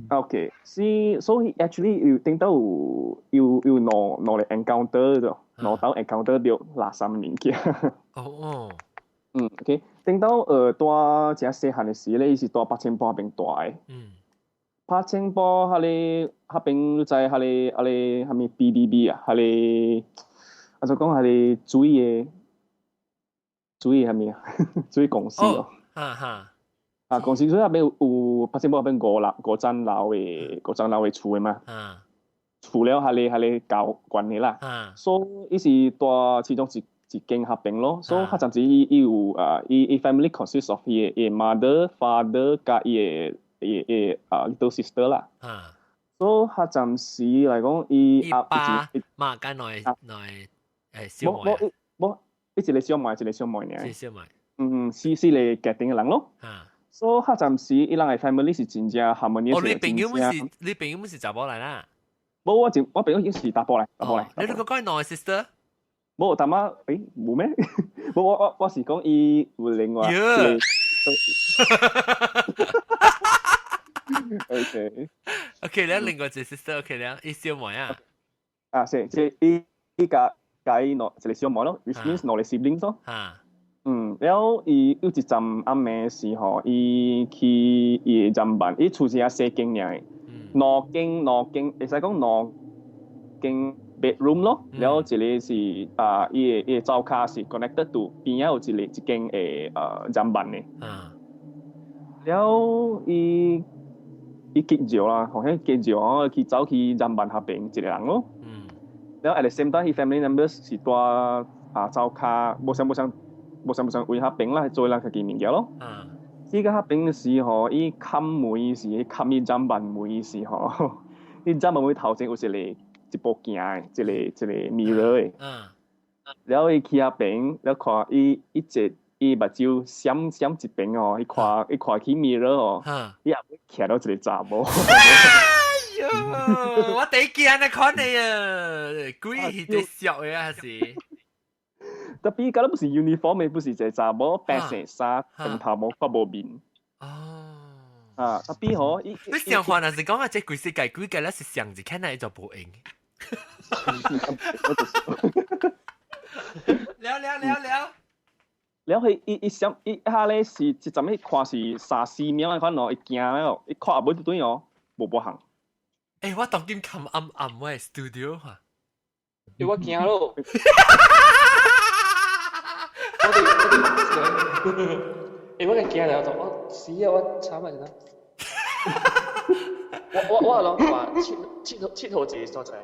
OK，是，所以 actually 有頂到有有有兩兩個 encounter 咗，兩道 encounter 到垃圾物件。哦哦。嗯，OK，頂到帶誠細漢的時咧，伊是蹛八仙埔彼邊大的。八仙埔彼个彼邊你知彼個彼個啥物 PBB 啊，彼個啊就講彼個水的水啥物啊，水公司哦。哈哈。啊，公司所以彼邊有有八仙埔彼邊五樓五層樓的五層樓的厝的嘛。厝了彼個彼個交關的啦。所以伊是蹛其中一一間彼邊咯，所以較暫時伊伊有啊，伊伊 family consists of 伊的伊 mother、father 佮伊的伊伊啊 little sister 啦。所以較暫時來講，伊伊爸媽佮兩兩誒小妹。無無無，伊一個小妹，一個小妹爾。一個小妹。嗯，是是嚟決定嘅人咯。所以彼陣時，伊人嘅 family 是真正 harmonious。哦，你朋友毋是你朋友毋是查某來啦？無，我就我朋友已經是查埔來，查埔來。你你講兩個 sister？無，淡仔，誒，無咩？無，我是講伊有另外一個。OK。 OK，你另外一個 sister，OK 了，伊小妹啊。啊，是，即伊伊共共伊兩一個小妹咯，which means 兩個 siblings 咯。嗯，了伊有一陣暗暝時吼，伊去伊的砧板，伊厝是遐細間爾的，兩間兩間，會使講兩間 bedroom 咯。了一個是啊，伊的灶跤是 connected to 邊仔有一個一間的砧板的。了伊伊結尿啦，好像結尿哦，去走去砧板彼邊一個人咯。了 at the same time，伊 family members 是蹛啊灶跤，無相無相。無相無相位彼邊啦，做人家己物件咯。去到彼邊時吼，伊冚門時，冚伊砧板門時吼，伊砧板門頭前有一個一部鏡的，一個一個 mirror 的。了伊去彼邊，了看伊伊一伊目睭閃閃一邊哦，伊看伊看去 mirror 哦，伊後尾徛著一個查某。哎喲，我第一見你看你啊，鬼是佇笑的還是？ Tapi 敢若不是 uniform 的，不是一個查某白色衫，長頭毛，較無面。哦。啊，tapi 吼，你想法若是講啊，這規世界鬼個咧是上一看來就無用。了了了了。了佢伊伊想伊下咧是一陣咧看是三四秒仔款咯，伊驚了，伊看後尾對哦，無無行。欸，我當今冚暗暗我的 studio 哈。欸，我驚咯。我哋欸，我驚了，我死啊！我慘啊！真我我我攏看七七號七號一個所在。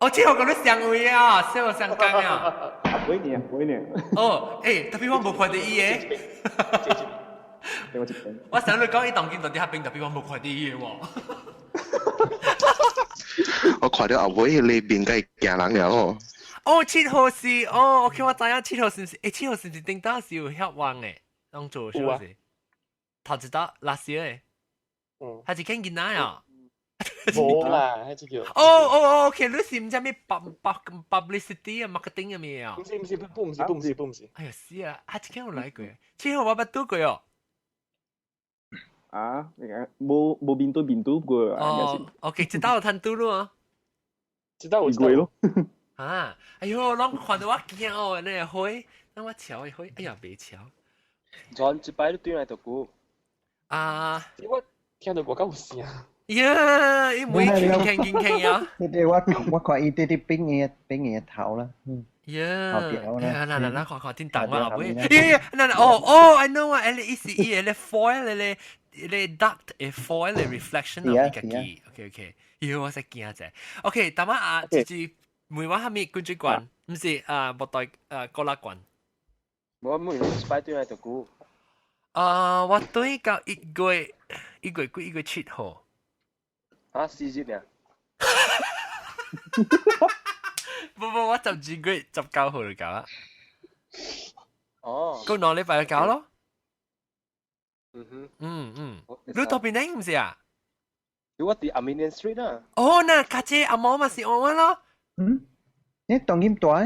哦，七號佮你相位啊，七號相仝啊。幾年幾年。哦，欸，tapi 我無看著伊的。我想你講伊當今佇彼邊，tapi 我無看著伊的喎。我看著後尾彼個面該驚人了哦。哦，七號是哦，OK，我知影七號是毋是？欸，七號是毋是頂當時有遐旺的，攏做是毋是？頭一道 last year 的，嗯，還是見囡仔啊？無啦，彼隻叫。哦哦哦，OK，你是毋知咩 publicity 啊，marketing 啊咩啊？毋是毋是，不毋是不毋是不毋是。哎呀死啊！啊，這間有來過，七號我捌拄過哦。啊，無無面對面拄過。哦，OK，這道有通拄咯。這道有過咯。啊！哎喲，攏看著我驚哦，那個花，那我瞧的花，哎呀，袂瞧。轉一擺你轉來就久。啊！我聽著我敢有聲。呀！伊每聽聽聽聽啊！你我我看伊佇佇變伊變伊頭啦。呀！呀！嗱嗱嗱，看看叮當我後尾。呀！嗱嗱，哦哦，I know 啊，伊是伊個 foil 咧，咧 duct 的 foil 的 reflection 哦，伊家己。OK OK，喲，我實驚者。OK，淡仔啊，就是問我啥物滾水罐，毋是啊，無代啊，高拉罐。我問你一擺轉來就久。啊，我對到一月一月幾？一月七號。啊，四日爾。無無，我12月19號就到啊。哦。閣兩禮拜就到咯。嗯哼。嗯嗯。你佇邊頂毋是啊？我佇 Armenian Street 啊。哦，那家姐阿毛嘛是我咯。嗯，你當今大？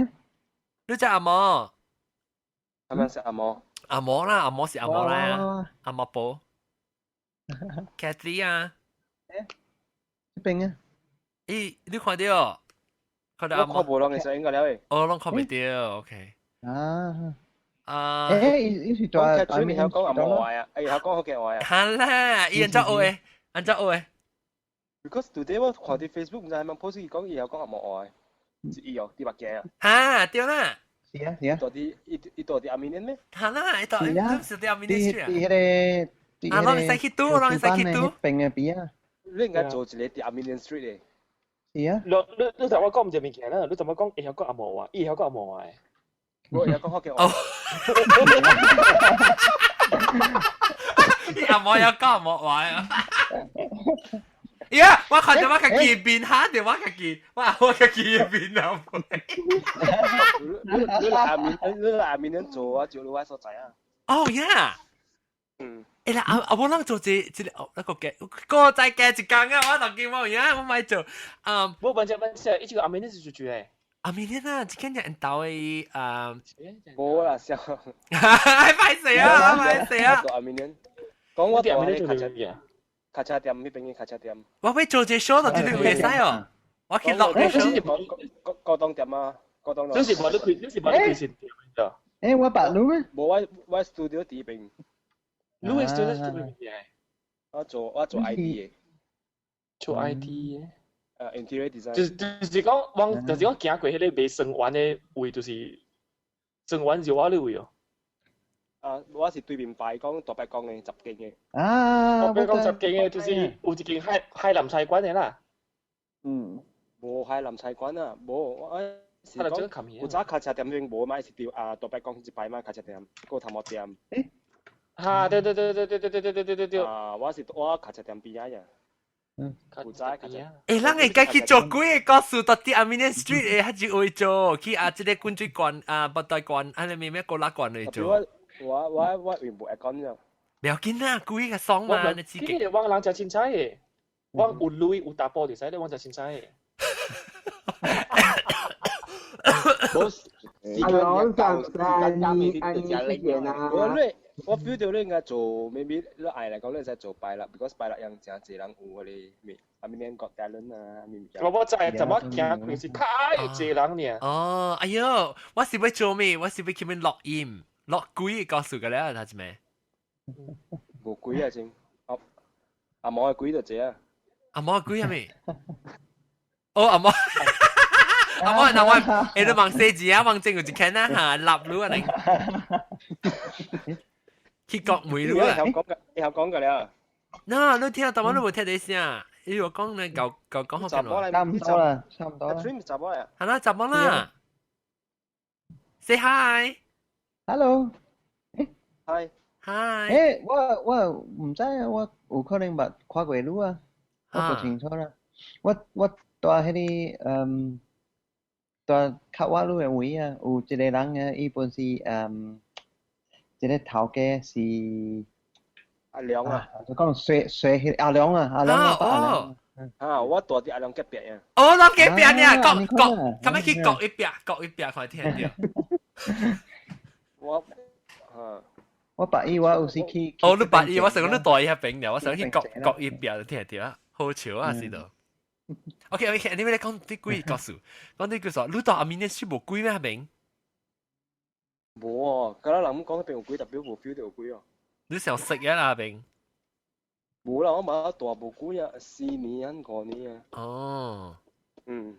你隻阿毛？係咪是阿毛？阿毛啦，阿毛是阿毛啦，阿毛婆。Kathy 啊？這邊啊？咦，你看著？看著阿毛？我看無攏會使應該了誒。哦，攏看袂著，OK。啊。啊。欸，伊是蹛。你曉講阿毛話啊？欸，曉講福建話啊？好啦，伊按怎學的？按怎學的？ Because today 我看佇 Facebook 毋知係咪 post 伊講伊曉講阿毛話，是伊哦，佇目鏡啊。哈，對啦。是啊是啊。蹛佇伊伊蹛佇 Armenian 咩？哈啦，伊蹛，是佇 Armenian Street 啊。佇彼個。啊，攏會使去拄，攏會使去拄。邊的邊啊。你應該做一個佇 Armenian Street 的。是啊。你你你頭我講毋這物件啦，你怎麼講會曉講阿毛話？伊會曉講阿毛話的。我會曉講福建話。伊阿毛曉講阿毛話啊！呀！我看著我家己面，嚇著我家己，我我家己面啊！你你阿面你阿面做啊，做你我所在啊。哦呀！嗯。欸啦，阿阿無人做這這個哦，那個嘅，個再加一工啊！我就見我呀，我咪做。嗯。無問題問題，伊這個阿明你是做住誒？阿明天啊，這間人兜的啊。無啦，笑。歹勢啊，歹勢啊！阿明天，講我阿明天做卡車店，卡車店彼邊嘅卡車店。我欲做這 show 就絕對袂使哦。我去錄個 show。高檔店啊，高檔。你是無你開，你是無你開新店的？欸，我捌你咩？無，我我 studio 佇邊。你的 studio 做咩物件？我做 IT 的。做 IT 的？ Interior design。就是講，往就是講行過彼個賣生丸的位，就是生丸是我的位哦。啊，我是對面擺講大伯公的十間的。啊，大伯公十間的，就是有一間海海南菜館的啦。嗯。無海南菜館啊，無我是講有早卡車店邊無嘛，是佇啊大伯公一擺嘛卡車店，個頭毛店。欸？哈，對對對對對對對對對對對。啊，我是我卡車店邊仔呀。嗯。有早卡車。欸，咱會該去做幾个故事，到佇 Armenian Street 的，較少會做，去啊，這个滾水館啊，北大館，啊，你咩咩高拉館來做。我原無會講啫。不要緊啦，幾个爽嘛，你自己。我人誠凊彩的，我有鐳有查埔就使咧，我誠凊彩的。阿龍上山，你你幾啊？我你我 feel 到你應該做，maybe 你愛來講你使做拜六，because 拜六樣誠濟人有彼个咩，啊咩 Got Talent 啊，咩物件。我我知，怎麼行過是較濟人爾。哦，哎喲，我是欲做咩？我是欲去邊錄音，錄鬼告訴個了，他是咩？無鬼啊，真。阿阿毛的鬼就濟啊。阿毛的鬼係咩？哦，阿毛。阿毛，嗱我，欸，你望四字啊，望正有一間啊，嚇，立路啊你。去國梅路啊。會曉講個，會曉講個了。嗱，你聽，但我你無聽到聲，伊話講咧，舊舊講好緊差唔多啦，差唔多啦。查某嚟。係啦，查某啦。Say hi。 Hello。 Hi。 Hi。欸，我我毋知啊，我有可能捌看過你啊，我無清楚啦。我我蹛彼个嗯，蹛較我你的位啊，有一個人啊，伊本是嗯，一個頭家是阿良啊，就講水水彼阿良啊，阿良啊，阿良。啊，我蹛佇阿良隔壁啊。哦，咱隔壁呢，國國，咁樣去國一壁，國一壁看聽著。我，啊。我捌伊，我有時去。哦，你捌伊，我想講你蹛伊彼邊爾，我想去國國一壁就聽著啊，好笑啊，是度。OK OK，你欲講啲鬼故事，講啲故事，你蹛阿面是無鬼咩？彼邊？無哦，敢若人講彼邊有鬼，特別無 feel 到有鬼哦。你想食啊啦，彼邊？無啦，我嘛蹛無鬼啊，4年5年啊。哦。嗯。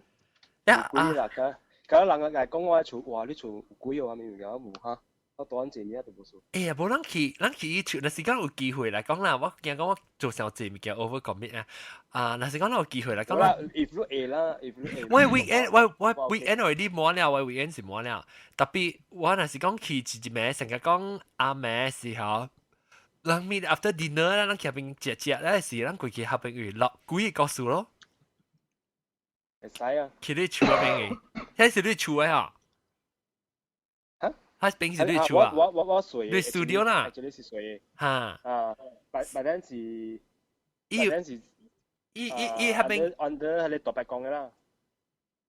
呀鬼啦，敢敢若人來講我厝，哇！你厝有鬼哦，啥物物件無哈？我蹛這年都無事。哎呀，無咱去，咱去伊厝，若是講有機會來講啦，我驚講我做傷濟物件 over commit 啊。啊，若是講有機會來講啦。 If 你會啦，if 你會。我 weekend 我我 weekend already 滿了，我 weekend 是滿了。特別我若是講去一一暝，成日講暗暝時候，人 meet after dinner 啦，咱去彼邊食食，咧是咱過去彼邊有錄幾個故事咯。會使啊。去你厝彼邊的，彼是你厝的哈？嚇？彼邊是你厝啊？我我我睡。你 studio 啦？這裡是睡。哈。啊，白白咱是，伊白咱是，伊伊伊彼邊 under 彼個大伯公的啦。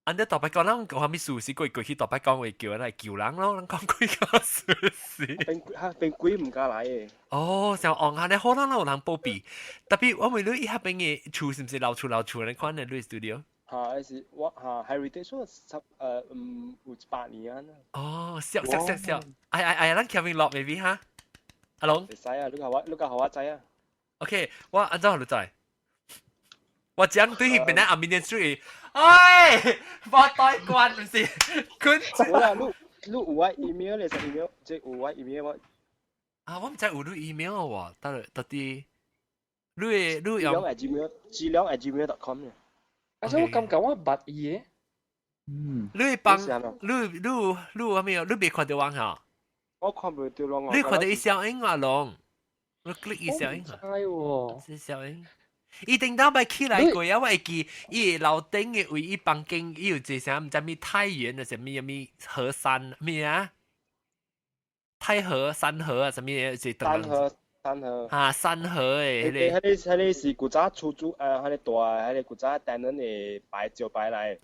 under 大伯公，咱講啥物事是過過去大伯公會叫人來救人咯，咱講幾個事是。變嚇變鬼毋敢來的。哦，像往下咧，可能有人保庇。特別我問你，伊彼邊的厝是毋是老厝老厝？你看的你 studio？嚇，還是我嚇 heritage 十有100年啊。哦，笑笑笑笑，哎哎哎，咱 Kevin 落 maybe 哈，阿龍。會使啊，你較予我知啊。 OK，我按怎你知？我講對彼邊的 Armenian Street，哎，我代關毋是，佢。無啦，你你有我 email 咧，是 email，這有我 email 我。啊，我毋知有你 email 喎，到到底你的你用。 資料 資料 @gmail.com 嘅。啊，所以我感覺我捌伊的。嗯。你幫你你你有啥物？你袂看著我哈？我看袂著攏。你看著伊小英啊龍，你 click 伊小英。知喎。是小英。伊頂當擺起來過啊！我會記伊樓頂的位，伊房間伊有一個啥毋知物太原的啥物啥物河山咩啊？太和三和啊，啥物是三和三和。啊，三和的。彼个是古早出租彼个大彼个古早單人的牌招牌來。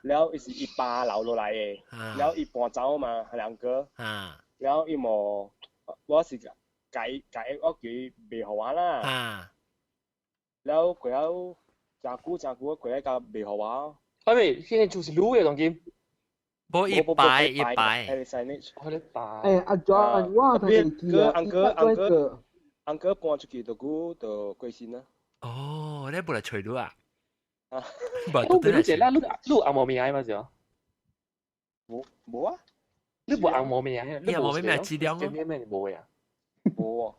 了伊是伊爸留落來的，了伊搬走嘛，兩個。了伊無，我是改改我叫伊賣予我啦。了過後誠久誠久，過來甲賣予我。啊未，現在就是滷的當今。無一擺一擺。彼個 signage。彼個擺。欸，阿 John，我同你記啊， uncle 搬出去就久就過身啦。哦，你無來揣你啊？啊，無，你這啦，你有紅毛名嘛是？無無啊？你無紅毛名啊？你紅毛名資料咩咩無呀？無啊，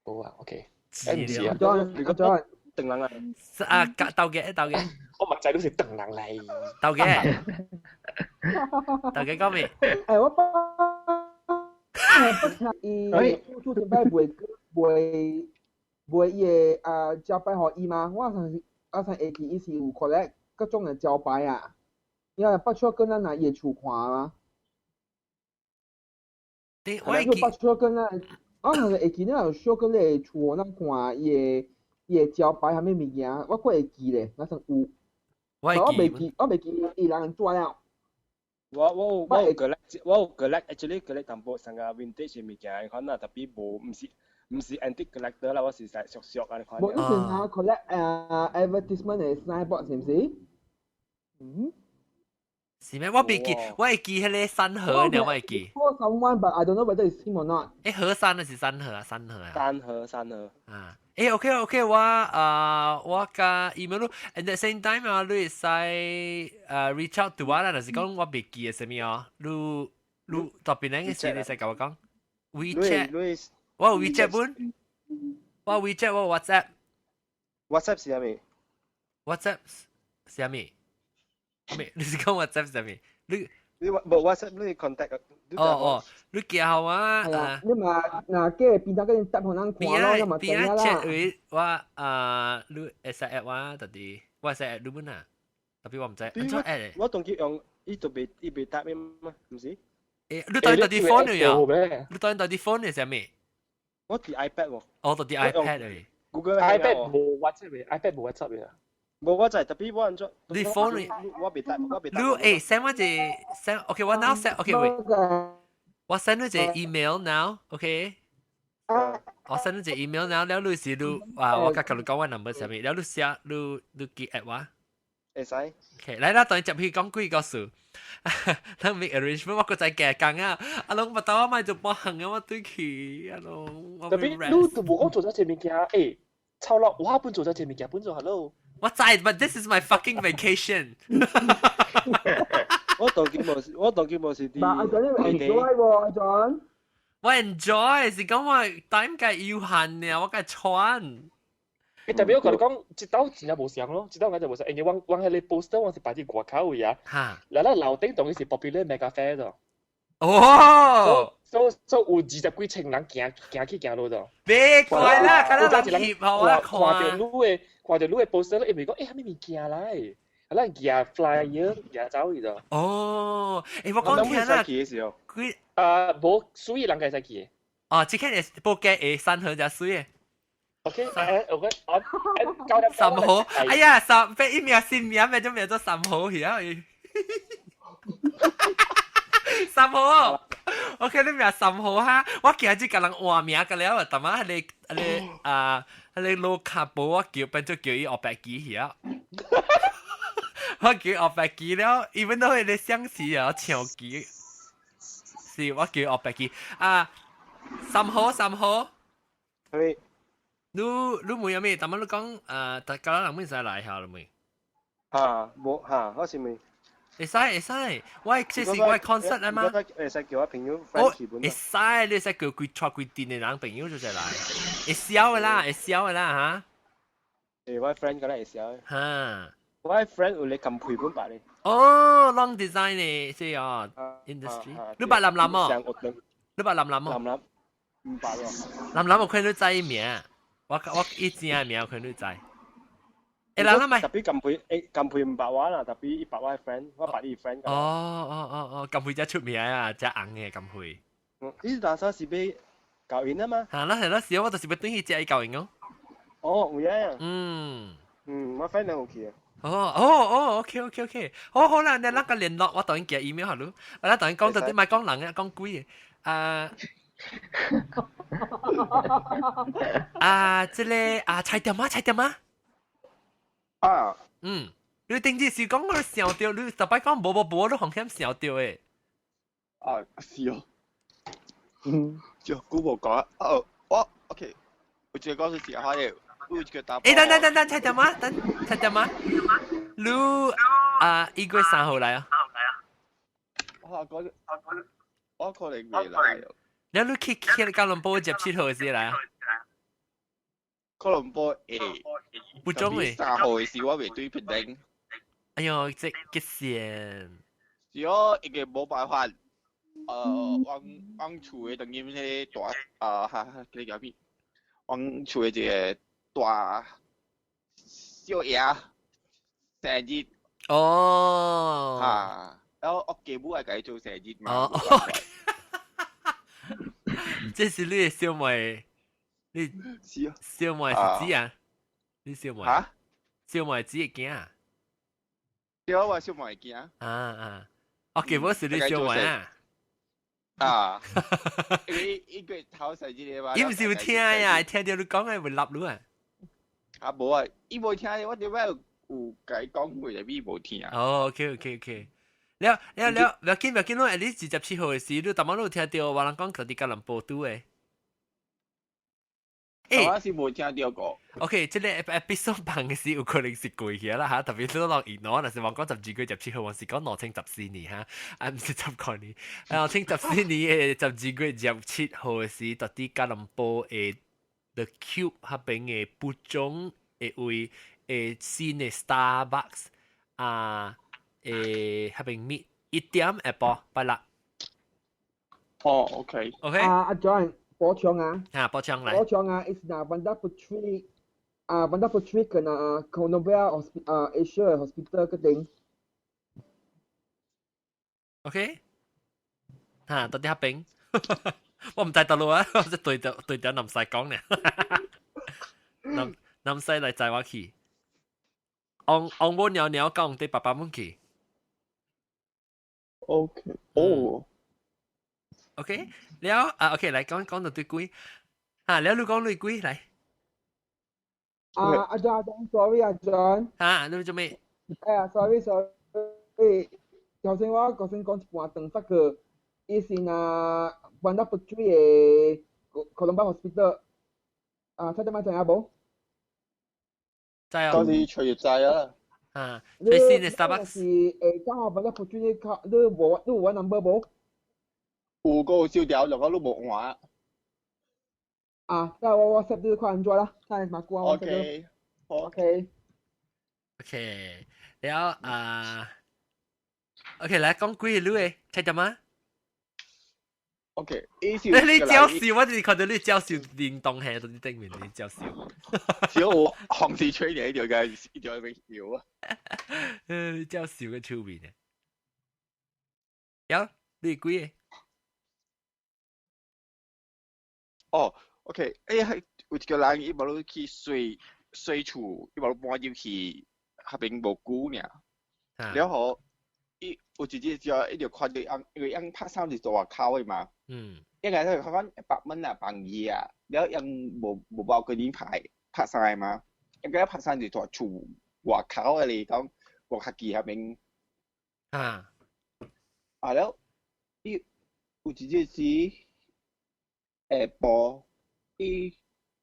無啊，OK。資料。阿 John，鄧人啊？啊，鬥嘅鬥嘅。我目仔都是鄧人嚟。鬥嘅。鬥嘅講咩？欸，我不伊出前擺賣賣賣伊个啊招牌予伊嗎？我上我上會記伊是有 collect 各種的招牌啊，因為捌出過咱來伊的厝看嗎？對，我會記。捌出過咱，我上會記你有小過你的厝，咱看伊的伊的招牌啥物物件，我閣會記咧，那算有。我袂記，我袂記伊人怎了。我有 collect，我有 collect，actually collect 淡薄成個 vintage 嘅物件，款啊，特別無，毋是 antique collector 啦，我是實熟熟啊，款。無，你是拿 collect advertisement 的 signboard 是毋是？嗯。是咩？我袂記，我會記彼個三和呢，我會記。 For someone, but I don't know whether it's him or not。欸，和山還是三和啊？三和啊。三和三和。啊。欸，OK OK，我啊，我佮 email 你，at the same time 啊，你會使reach out to 我啦，就是講我袂記的啥物哦，你特別那個時你使共我講，WeChat，我有 WeChat 本，我 WeChat 我 WhatsApp。 WhatsApp 是啥物？WhatsApp 是啥物？咩？你是講 WhatsApp 是啥物？你你無 WhatsApp 你 contact。哦哦，你寄予我啊？你嘛若過邊頭個答予人看咯，你嘛知影啦。 chat 位我啊，你會使 add 我，到底我會使 add 你本啊？特別我毋知，按怎 add？我當佢用，伊就袂伊袂答嘛，毋是？欸，你當到底 phone 呀？你當到底 phone 係啥物？我佇 iPad 喎。哦，佇 iPad 嚟。 Google iPad 無 WhatsApp 嘅，iPad 無 WhatsApp 嘅。無我知，特別我按怎？你 phone 我袂答，我袂答。你欸 send 我一 send，OK，我 now send，OK wait。我 send 你一個 email now，OK？我 send 你一個 email now，了你是你啊，我共你講我 number 啥物，了你寫你你記 add 我。會使。 OK，來啦，當你接去講幾個數，咱 make arrangement，我閣再加工啊，阿龍巴豆我買做半行啊，我對去，阿龍。特別你都無講做咗這物件，欸，臭落，我本做咗這物件，本做 hello。我知，but this is my fucking vacation。我當今無是，我當今無是佇。阿 John 你 enjoy 喎，阿 John。我 enjoy 是講我 time 計有限呢，我該穿。欸，特別我共你講，這兜真正無相咯，這兜我就無相，因為阮阮彼个 poster 阮是擺佇外口位啊，嗱咱樓頂當然是 popular mega fair 咗。哦，所以有20幾千人行行去行落咗。別怪啦，看咱人翕予我看著你的，看著你的 poster，伊咪講，欸，啥物物件來？啊，咱舉 flyer 舉走去咗。哦，欸，我講聽啦，佢啊，無，水人會使去的。哦，這個會報價會三號才水的。 OK，我我三號，哎呀，三被一名新名咪就名做三號去啊！三號，OK，你名三號哈，我今日共人換名個了，淡仔彼个彼个啊，彼个老卡布我叫變做叫伊黑白機去啊。我叫黑白機了，even though 彼个相似啊，長機，是我叫黑白機啊，三號三號，係。你你問有咩？淡仔你講啊，大家人會使來下啦未？嚇，無嚇，我是問。會使會使，我這是我 concert 啊嘛。會使叫我朋友哦，會使，你會使叫規帶規陣的人朋友就來，會痟的啦，會痟的啦嚇。欸，我 friend 敢若會痟。哈。我 friend 有咧咁賠本白咧。哦，long design 的這哦，industry。你捌林林哦？你捌林林哦？林林，毋捌喎。林林我看你知名，我伊正名我看你知。欸，人啦咪？特別金培，欸，金培毋捌我啦，特別伊捌我 friend，我捌伊 friend。哦哦哦哦，金培才出名啊，才紅的金培。你打算是欲教𪜶啊嘛？嚇啦係啦，是我就是欲轉去食伊教𪜶哦。哦，有影。嗯。嗯，我反正有去啊。哦哦哦，OK OK OK，好好啦，你咱個聯絡，我當然寄 email 予你，我當然講到啲咪講人啊，講鬼啊。啊，這個啊，菜店啊，菜店啊。啊。嗯，你頂次是講我想到，你特擺講無無無，你風險想到的。啊，是哦。嗯，就久無講哦，我 OK，有一個故事是哈的，有一個查埔。欸，等等等等，菜店啊，等菜店啊，你啊1月3號來啊？我我可能未來。你你去去吉隆坡27號時來啊？吉隆坡會。不中誒。 3號的時我袂對檳城。哎喲，這激線。是哦，一個無辦法。阮阮厝的當今彼個大啊哈，這個叫咩？阮厝的一個大少爺生日。哦。啊，然後我繼母愛共伊做生日嘛。哦。這是你的小妹，你小妹是子啊？你小妹？嚇？小妹子的囝？對啊，我小妹的囝。啊啊，我繼母是你小妹啊？啊！因為伊個頭生日嘛。伊毋是有聽呀？聽著你講的會立你啊？啊無啊，伊無聽，我頂擺有共伊講過，但伊無聽。哦，OK OK OK。了了了，不要緊不要緊，你你27號的時，你逐擺你有聽著有人講佇吉隆坡拄的。欸，我是無聽著過。 OK，這個 episode 放的時有可能是過去啦嚇，特別你攏 ignore，若是講12月17號，我是講2014年嚇，啊毋是10個年，2014年的12月27號的時，佇吉隆坡的 The Cube 彼邊的蒲種的位的新的 Starbucks 啊，誒，彼邊 meet 1點下晡，拜六。哦，OK。 OK。啊，阿 John。補充啊！啊，補充來。補充啊，is 那 Bandar Puteri 啊，Bandar Puteri 跟啊 Columbia Hospital 啊 Asia Hospital 嗰頂。 OK。嚇，到底彼邊？我毋知佗落啊，我只對著對著南西講呢。南南西來載我去。翁翁母鳥鳥講對爸爸們去。 OK，哦。 OK，了啊，OK，來講講到對幾，啊，了你講你幾來。啊，阿 John 阿 John，sorry 阿 John。啊，你做咩？哎呀，sorry sorry，頭先我頭先講一半長發個，伊是那 Bandar Puteri 的 Columbia Hospital，啊，睇得嘛知影無？知啊。到時隨知啊。啊，最新的 Starbucks 是誒，剛好 Bandar Puteri 靠，你無你有我 number 無？有個燒掉，兩個都無換。啊，那我 WhatsApp 你看安怎啦？睇下嘛，我 OK， OK。 OK，了啊，OK 來講幾個你的，聽到嗎？OK，你你嬌笑，我就是看到你嬌笑靈動喺到啲頂面，你嬌笑。只我紅時吹你一條嘅，一條俾笑啊！你嬌笑嘅出面嘅。有你幾個？哦，OK，欸，係有一個人伊無路去洗洗厝，伊無路搬入去，彼邊無久爾。了後，伊有一日就伊就看著翁，因為翁拍衫是做外口的嘛。應該是看100蚊啊，放伊啊，了翁無無包過年牌拍衫的嘛。應該拍衫是蹛厝外口的咧，講外較近彼邊。啊。啊了，伊有一日時。下晡，伊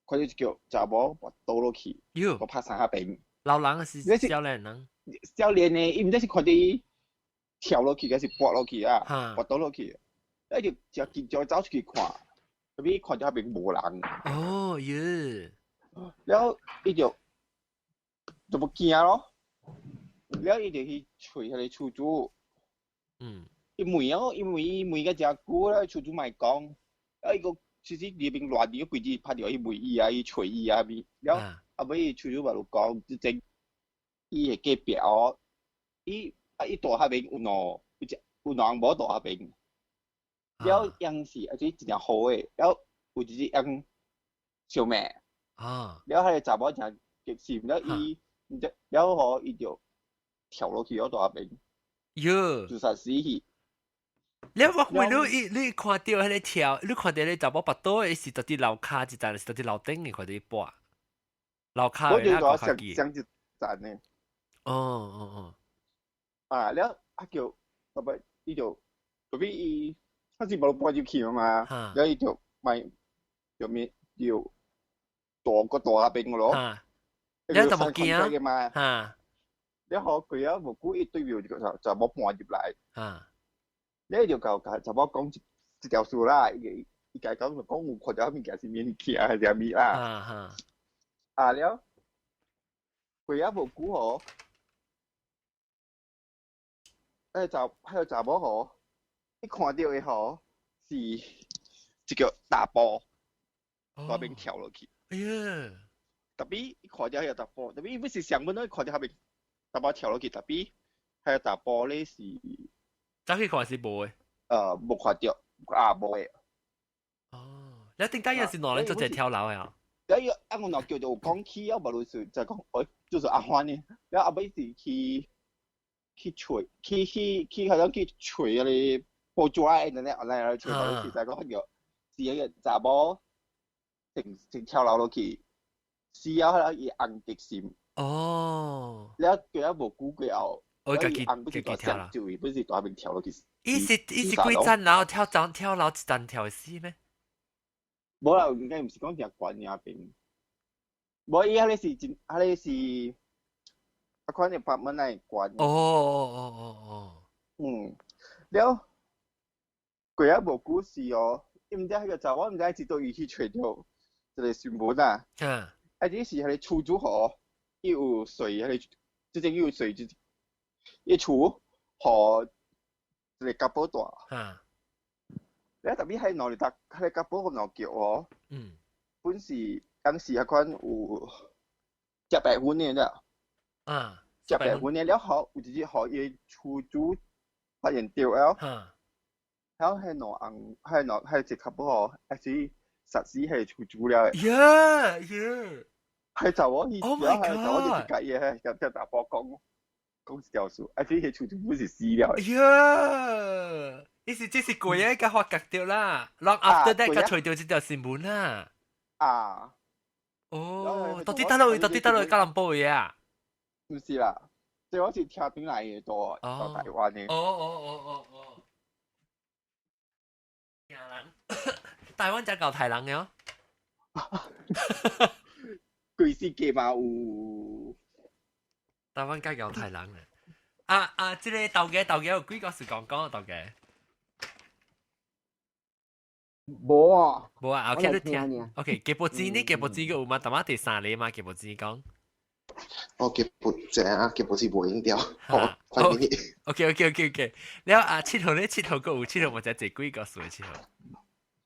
看著一個查某跋倒落去，我拍衫彼邊。老人是少年人？少年的，伊毋知是看著伊跳落去，還是跋落去啊？跋倒落去，伊就誠緊張走出去看，後尾看著彼邊無人。哦喲！了伊就就無驚咯，了伊就去揣彼個厝主。伊問哦，伊問伊問甲誠久了，厝主嘛會講，啊伊講。其實裡面亂啲，規日拍著去問伊啊，去揣伊啊，咪了後尾厝主嘛有講，之前伊的隔壁哦，伊啊伊住彼邊有兩有一有兩翁某住彼邊。了樣是啊，這真正好嘅，了有一日樣小命，了彼個查某真激心，了伊，了吼伊就跳落去我大邊，喲，自殺死去。你我問你看到彼個跳，你看到彼個查某腹肚，伊是佇佇樓跤一層，是佇佇樓頂？你看到伊跋樓跤我就講上上一層呢。啊，了啊叫，後尾伊就後尾伊，他是無搬入去嘛，了伊就咪就咪就大個大邊咯。你就無驚嘛？了後佢啊無久伊對面就就無搬入來。你就共查某講這條數啦，伊伊家講就講有看著物件是物件還是啥物啦。啊了，過啊無久吼，彼個查某吼，伊看著的吼是一個大波，大邊跳落去。哎呀！ Tapi 伊看著彼個大波，tapi 伊不是上本伊看著彼邊大波跳落去，tapi 彼個大波咧是。走去看是無的。無看著，啊無的。哦，你頂底有是兩人做一跳樓的啊？了伊啊，我若叫做有講起啊，無論是就講，哎，就是阿歡呢。了後尾是去去揣，去去去，好像去揣彼个報紙的，來來來揣，去就講叫是彼個查某成成跳樓落去，死了伊紅激心。了過啊無久過後。我家己家己跳啦，不是大邊跳落去。伊是幾層樓跳層跳樓一層跳死咩？無啦，應該毋是講誠懸爾邊。無伊彼個是真，彼個是啊款的apartment 來懸。了過啊無久時哦，伊毋知彼個查某毋知知道伊去揣著一個新聞啊。啊，這是彼個厝主吼，伊有稅彼個，這個有稅就。伊厝予一個 couple 住。了 tapi 彼兩日逐，彼個 couple 兩叫哦。本是當時彼款有食白粉的了。食白粉的了後，有一日予伊厝主發現著了。了彼兩翁，彼兩彼一個 couple 吼，還是殺死彼個厝主了的。彼查某去， Oh my 彼查某就是共伊彼個查甫講。講一條數，啊！這個厝主本是死了。呀！意思這是過啊，共發覺著啦，然後 after that 共揣著這條新聞啦。哦，到底佗落位？到底佗落位？吉隆坡的啊？毋是啦，這我是聽轉來的，到到台灣的。哦。人，台灣才夠台人的哦。規世界嘛有。台灣較夠台人啊！啊啊，這個頭家頭家有幾個是講講頭家？無啊，無啊，OK，你聽。OK，雞婆子呢？雞婆子個有嗎？淡仔第三個嘛？雞婆子講。哦，雞婆子啊，雞婆子無用掉。好，快點。 OK。了啊，七號咧，七號個有七號，我才這幾個數七號。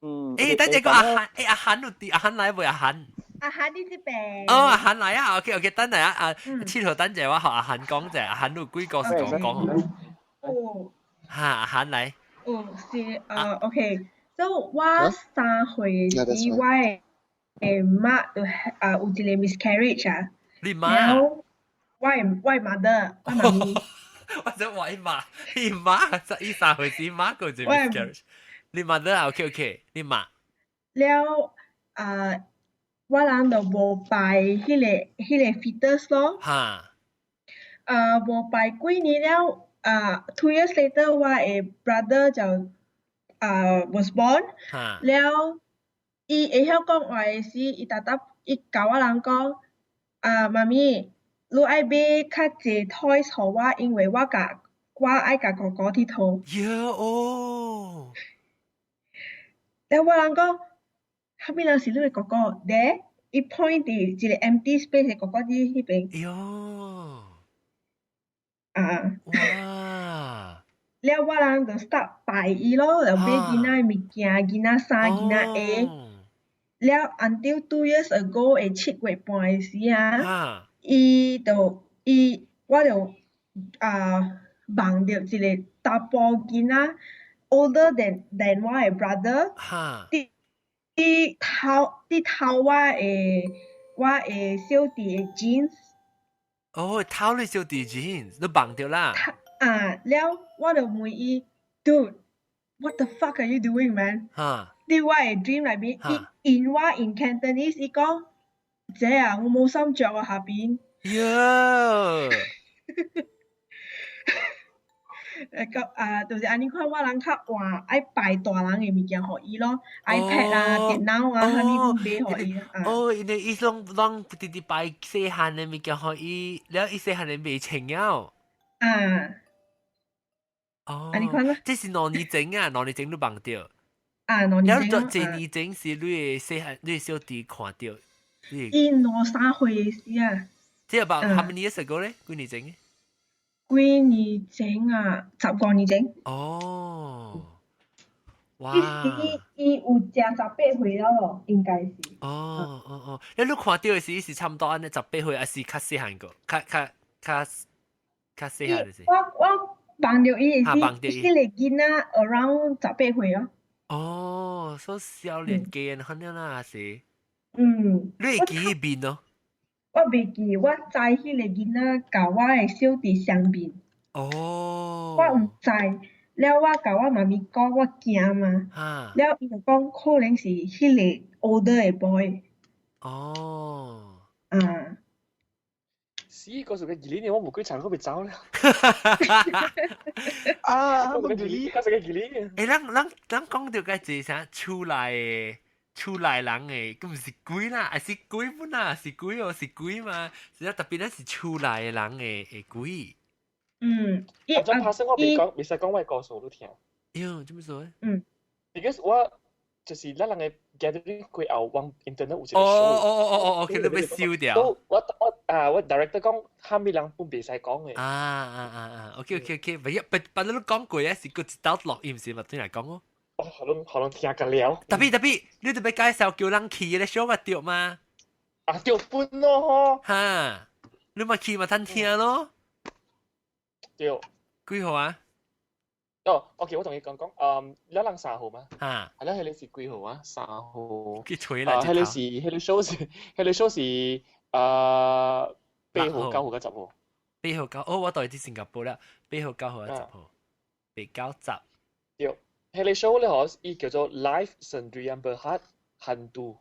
等陣個阿韓，阿韓有佇，阿韓來未？阿韓。阿韓佇這邊。哦，阿韓來啊，OK，等下啊，啊，七號等陣我予阿韓講者，阿韓有幾個是講講。哦。哈，阿韓來。哦，是啊，OK。So 我3歲時，我的媽啊有一個 miscarriage 啊。你媽？我的 mother，我媽咪。我想我媽，你媽，伊3歲時媽個就 miscarriage。你 mother 啊，OK，你媽。了啊，我人就無拜彼個 fetus 咯。啊，無拜幾年了，啊，2 years later 我的 brother 就啊 was born。了，伊會曉講話的時，伊逐逐伊共我人講，啊，媽咪，你愛買較濟 toys 予我，因為我共我愛共哥哥𨑨迌。喲哦！了我人講，啥物人是你的哥哥？咧，伊 point 佇一個 empty space 的哥哥佇彼邊。喲！啊！哇！了我人就 start 拜伊咯，就買囡仔物件、囡仔衫、囡仔鞋。了 until 2 years ago 的7月半的時啊，伊就伊我就啊夢著一個查埔囡仔。older than 我嘅 brother。佇佇偷佇偷我嘅小弟嘅 jeans。哦，偷你小弟 jeans，你綁著啦。啊，了我就問伊，Dude，what the fuck are you doing, man？佇我嘅 dream 內面，伊 in 我 in Cantonese，伊講，姐啊，我冇衫著啊下邊。喲。個啊，就是按呢款，我人較換愛擺大人嘅物件予伊咯，iPad 啊、電腦啊，啥物買予伊啊。哦，因為伊攏攏直直擺細漢嘅物件予伊，了伊細漢嘅袂穿了。啊。哦。按呢款咯。這是2年前啊，兩年前你夢著。啊，兩年前。了，這年前是你嘅細漢，你嘅小弟看著。伊兩三歲嘅時啊。這係 how many years ago 咧？幾年前嘅？幾年前啊，15年前。哦，哇！伊伊有食18歲了咯，應該是。哦哦哦，你你看著嘅時是差唔多按呢十八歲，還是較細漢個？較較較較細漢就是。我我夢著伊的時，彼個囡仔 around 十八歲咯。哦，所以少年家可能啦是。嗯。你會記伊面咯？我袂記，我知彼個囡仔共我的小弟相面。哦。我毋知，了我共我媽咪講，我驚嘛。了伊就講可能是彼個 older 的 boy。哦。啊。死，嗰時嘅二年我冇幾層都被走了。啊，我嘅二年，嗰時嘅二年。欸，咱咱咱講著個這啥厝內厝內人的，佮毋是鬼啦，還是鬼本啊？是鬼哦，是鬼嘛？是啊，特別咱是厝內的人的的鬼。我真拍生我未講，未使講我的故事都聽。喲，做咩事？Because 我就是咱人的 gathering 過後，往 internet 有一個哦哦哦哦，OK，你欲收掉。都我我啊，我 director 講，蝦米人本袂使講的。啊啊啊啊，OK OK OK，不一不不，你講過啊，是個一道錄音是嘛？對來講哦。哦，可能可能聽個了。特別特別，你特別介紹叫人去咧，小嘛對嗎？啊，對本咯。哈，你嘛去嘛通聽咯。對。幾號啊？哦，OK，我同你講講，嗯，咱人3號嘛？啊。係啦，彼個是幾號啊？三號。去吹啦！啊，彼個是彼個 show 是彼個 show 是啊8號、9號佮10號。八號九，哦，我佇佇新加坡啦，八號、9號佮10號，八九十。對，彼個 show 咧，嗬，伊叫做 Life Sendirian Berhad Hantu。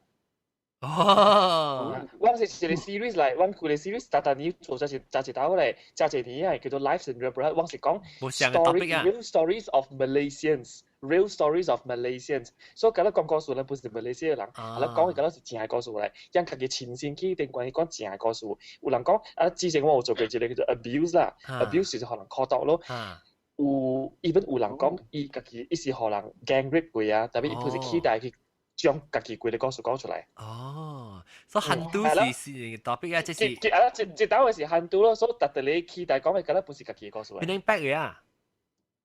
哦。我是一個 series 來，我規個 series 逐逐年做這是這一道咧，這一年啊叫做 Life Sendirian Berhad，我是講 story real stories of Malaysians。Real stories of Malaysians，所以佮咱講故事咧，不是馬來西亞人，啊，咱講的敢若是正的故事來，讓家己親身去頂關去講正的故事。有人講啊，之前我有做過一個叫做 abuse 啦，abuse 就是予人苦毒咯。有 even 有人講，伊家己伊是予人 gang rape 過啊，特別伊不是期待去將家己規個故事講出來。哦，所以 hantu 是是 topic 啊，這是。啊，這這兜的是 hantu 咯，所以特特你期待講的敢若不是家己的故事。變成八個啊？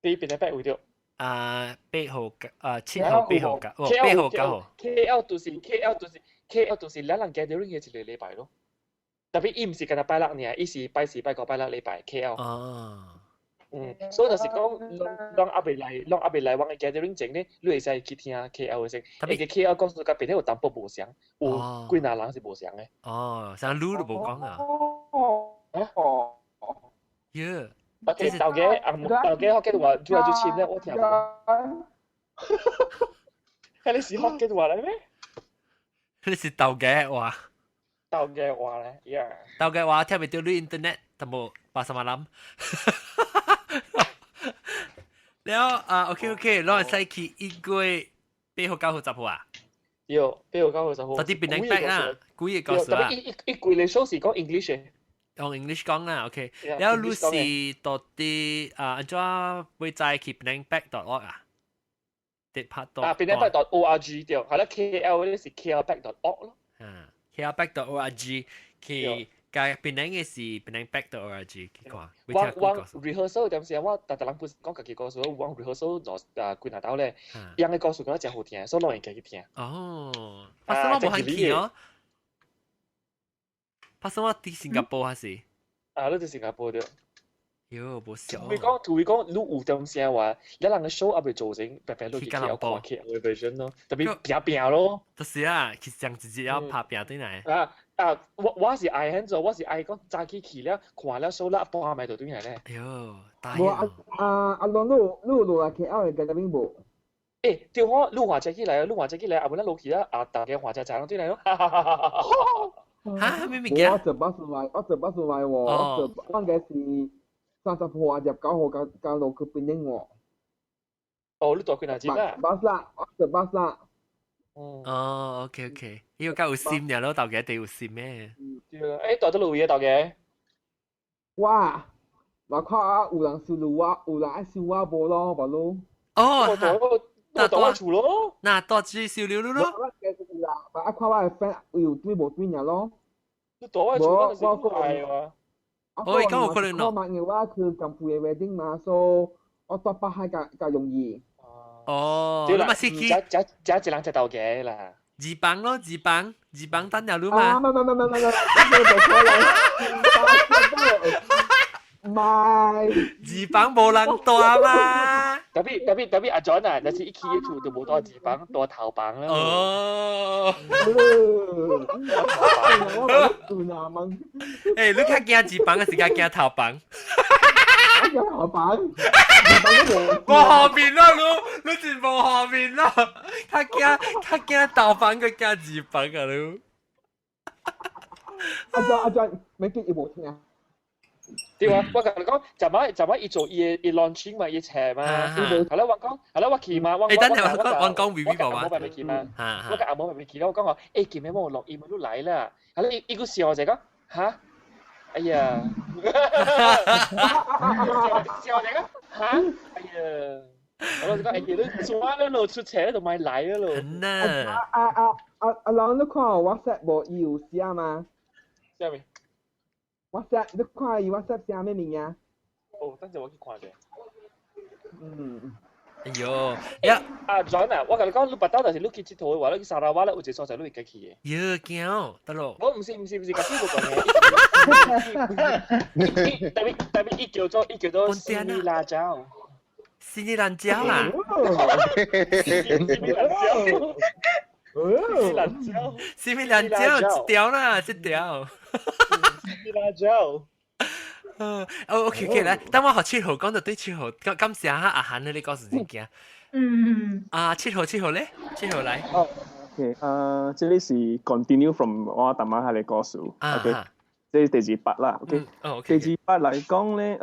對，變成八位著。啊，8號啊，7號、8號、九，哦，8號、9號。 KL 就是 KL 就是 KL 就是咱人 gathering 的一個禮拜咯。特別伊毋是干焦拜六爾，伊是拜四、拜五、拜六禮拜 KL。哦。嗯，所以就是講，攏猶未來，攏猶未來，阮的 gathering 前咧，你會使去聽 KL 的先。特別 KL 故事佮別的有淡薄無相，有幾若人是無相的。哦，像你都無講啊。哦。哦。耶。 OK，豆家啊，豆家福建話煮來煮深咧，我聽無。彼個是福建話來咩？彼是豆家話。豆家話咧，yeah。豆家話聽袂著你 internet，淡薄 pasar malam。了啊，OK OK，咱會使去1月8號、9號、10號啊？對，8號、9號、10號。佇檳城北啊，幾個故事啊？特別伊伊伊規個 show 是講 English 的。用 English 講啦，OK。了你是到底啊，按怎會知去 penangback.org 啊？得拍到啊，penangback.org 對，係啦，KL 嗰啲是 klback.org 咯。啊，klback.org 去。共檳城的是 penangback.org 去看。我我 rehearsal 點時我逐逐人不是講家己故事，我 rehearsal 落啊幾若兜咧，樣的故事覺得誠好聽，所以攏會家己聽。哦，發生我無肯去哦。發生我佇新加坡還是？啊，你佇新加坡對。喲，無笑。同佢講，同佢講，你有點聲話，你人個 show 還未做成，白白都去看劇嘅 version 咯，特別拼拼咯。就是啊，其實上直接要拍拼對來。啊啊！我是愛很做，我是愛講早起去了，看了 show 啦，半暝就對來咧。哎喲，大無啊啊阿倫，你有落來 KL 嘅嘉賓無？欸，對我，你換車起來，你換車起來，啊，無咱落去啊，啊，大家換車車攏對來咯。哈，咩物件？我坐巴士來，我坐巴士來喎，我坐，我應該是30號29號加加落去檳城喎。哦，你搭幾若錢啊？巴士啦，我坐巴士啦。哦，OK OK，呢個較有心爾咯，大家一定有心咩？對啊，欸，搭倒落位啊，大家？哇！我看啊，有人收留我，有人愛收我無咯，無咯。哦，那到我厝咯，那到去收留咯。我啦，我看我的 friend 有對無對爾咯。你到我厝，我就是愛啊。哦，伊講有可能咯。我嘛，因為我去港府的 wedding 嘛，所以我搭北海較較容易。哦，你嘛是去？這這這一人一頭家啦。二房咯，二房，二房等下你嘛。啊，唔唔唔唔唔唔，唔係。二房無人住嘛。特別特別特別阿 John 啊，若是一起嘅厝就無住二房，住頭房啦。哦。欸，你較驚二房還是較驚頭房？我驚頭房。無下面咯，你你真無下面咯，較驚較驚頭房，閣驚二房啊你。阿 John 阿 John，沒記伊無聽。對啊，我共你講，昨晚昨晚伊做伊伊 launching 嘛，伊冊嘛，後來我講，後來我去嘛，我欸，等下我講，我講 V V 無嘛，我阿媽去嘛，我共阿媽咪去了，我講話，欸，今日我錄音都來啦，後來伊伊閣笑者講，哈，哎呀，笑者講，哈，哎呀，我就講，哎呀，你做啊，你路出車就咪來了咯。啊啊啊啊！阿人你看 WhatsApp 無？伊有寫嗎？寫咩？ WhatsApp 你看伊 WhatsApp 寫咩物件？哦，等陣我去看者。嗯。哎喲，呀，阿 John 啊，我共你講，你捌到，但是你去𨑨迌的話，你去砂拉越咧，有一個所在你會記去的。喲，驚，得咯。我毋是毋是毋是，佮你無講的。特別特別，伊叫做伊叫做西米辣椒。西米辣椒啊！西米辣椒。西米辣椒。西米辣椒，一條啦，一條。西米辣椒。哦，OK OK，來，等我學7號講到對7號，感感謝下阿韓你講事真驚。嗯。啊，7號7號咧，7號來。哦，OK，啊，這裡是 continue from 我頭晚下個故事。OK，這是第二筆啦。OK，哦，OK。第二筆來講咧，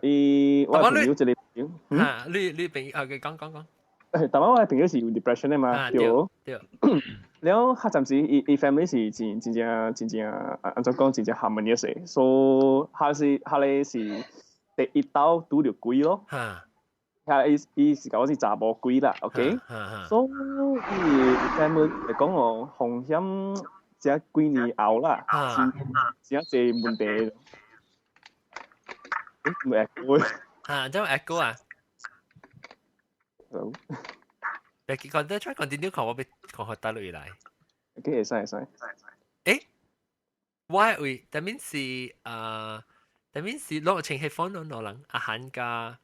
伊我朋友一個朋友，啊，你你朋友，啊，講講講。誒，頭晚我朋友是有 depression 的嘛，對。對。了，較暫時伊伊 family 是真真正真正按怎講真正 harmonious 的，所以他是他咧是第一刀拄著鬼咯。嚇！伊伊是講我是查某鬼啦，OK。所以伊 family 來講哦，風險這幾年後啦，真真濟問題。欸，唔 echo 嚇，這 echo 啊？好。你講得 try continue 看我欲看學倒落來。 OK，會使會使。欸，我為that means 是啊，that means 是攞穿 headphone 咯，攞人阿韓加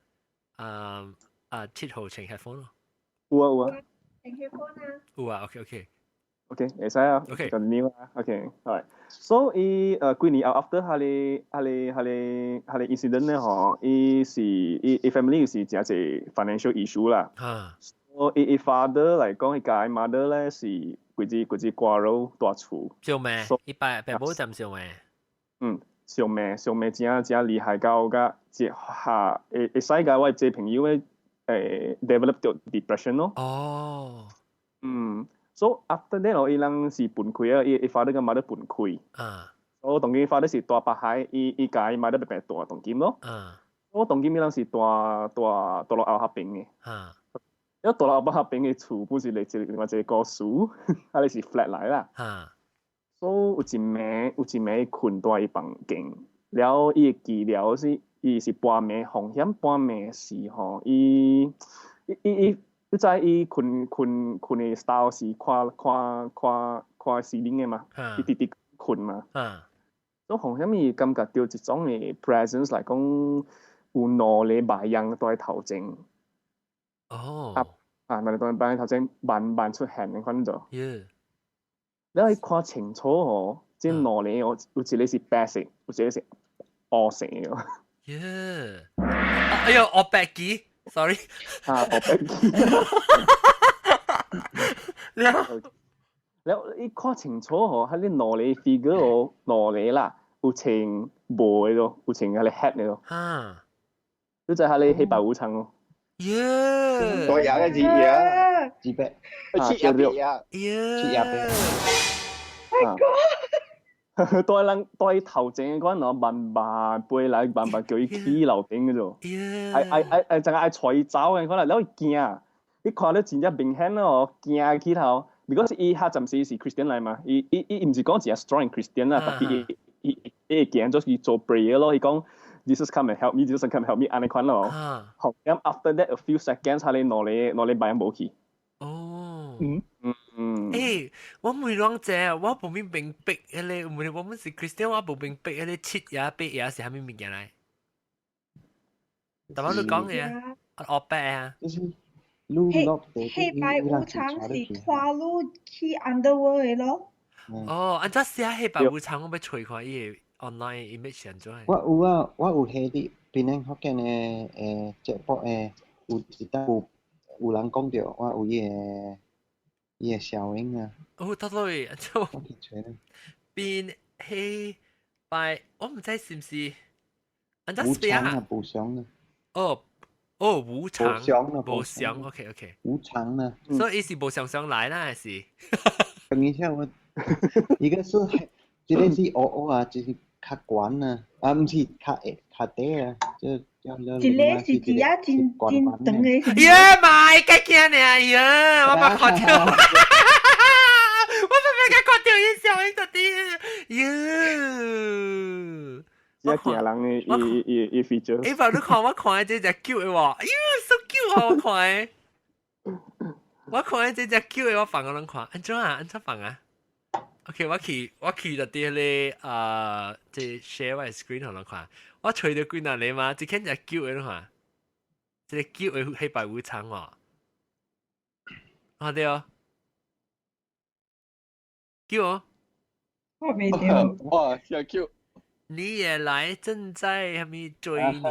啊啊7號穿 headphone 咯。有啊有啊。穿 headphone 啊。有啊，OK OK。 OK，會使啊。OK。 continue 啊。OK，好。所以幾年後 after 彼个彼个彼个彼个 incident 咧吼，伊是伊伊 family 是誠濟 financial issue 啦。啊。我伊伊 father 來講，伊共伊 mother 咧是規支規支 quarrel 蹛厝。相罵，伊爸爸母怎相罵？嗯，相罵相罵真真厲害到甲這下會會使共我這朋友咧誒 develop 到 depression 咯。哦。嗯，so after that 咯，伊人是分開啊，伊伊 father 共 mother 分開。啊。我當今 father 是蹛北海，伊伊共伊 mother 白白蹛當今咯。啊。我當今伊人是蹛蹛蹛落後爿邊的。啊。因為蹛落後爿邊的厝本是嚟一個另外一個故事，啊你是 flat 來啦。啊。所以有一暝有一暝睏蹛伊房間，了伊會記了是伊是半暝風險半暝時吼，伊伊伊伊你知伊睏睏睏的 style 是看看看看 ceiling 的嘛，伊直直睏嘛。啊。所以風險伊感覺著一種的 presence 來講，有兩個白樣在頭前。哦。啊啊！兩個白樣頭前慢慢出現的款就。耶。你可以看清楚哦，這兩個哦，有一個是白色，有一個是烏色的。耶！哎呦，烏白機，sorry。啊，烏白機。了了，你看清楚哦，彼個兩個 figure 哦，兩個啦，有穿帽的咯，有穿彼個 hat 的咯。啊！你知彼個黑白無常哦。耶！多有一字呀，字白，七廿八啊，耶！七廿八。啊！對人對頭前的款哦，慢慢飛來，慢慢叫伊起樓頂嗰種。愛愛愛愛，怎個愛揣伊走的可能，了伊驚，你看了真正明顯咯，驚起頭。如果是伊彼陣時是 Christian 來嘛，伊伊伊毋是講真 strong Christian 啦，但係伊伊伊會驚就是做 prayer 咯，伊講 Jesus come and help me，Jesus come and help me 按呢款咯。好，咁 after that a few seconds，彼個兩个兩个白無去。哦。嗯嗯嗯。欸，我問攏知，我無明白彼個，我們是 Christian，我無明白彼個七爺八爺是啥物物件來？但我你講嘅啊，烏白啊。黑黑白無常是拖你去 underworld 的咯。哦，按怎寫黑白無常，我欲揣看伊个 online image 按怎？我有啊，我有彼佇檳城福建的誒節目的，有一當有有人講著，我有伊个伊个效應啊。哦，得落去，按怎？我去揣啦。變黑白，我毋知是毋是按怎無常啊，無常啊。哦。哦，無常，無常啊，無常，OK OK，無常啊，所以伊是無常常來啦，還是？等一下我，一個是，這個是烏烏啊，就是較懸啊，啊毋是較下較底啊，這一個是一仔真真長的。耶媽，該驚呢，耶，我捌看著，我捌捌看著伊笑伊到底，耶。只驚人的伊伊伊 feature。欸，你看我看這隻 cute 的喎，哎喲，so cute 啊！我看，我看這隻 cute 的，我放予恁看，按怎啊？按怎放啊？OK，我去我去就佇彼个啊，這 share 我 screen 予恁看，我揣著幾若個嘛，這看隻 cute 的你看，這个 cute 的黑白無常哦，看著，cute 哦，我未著，哇，真 cute。你也來，正在啥物追你？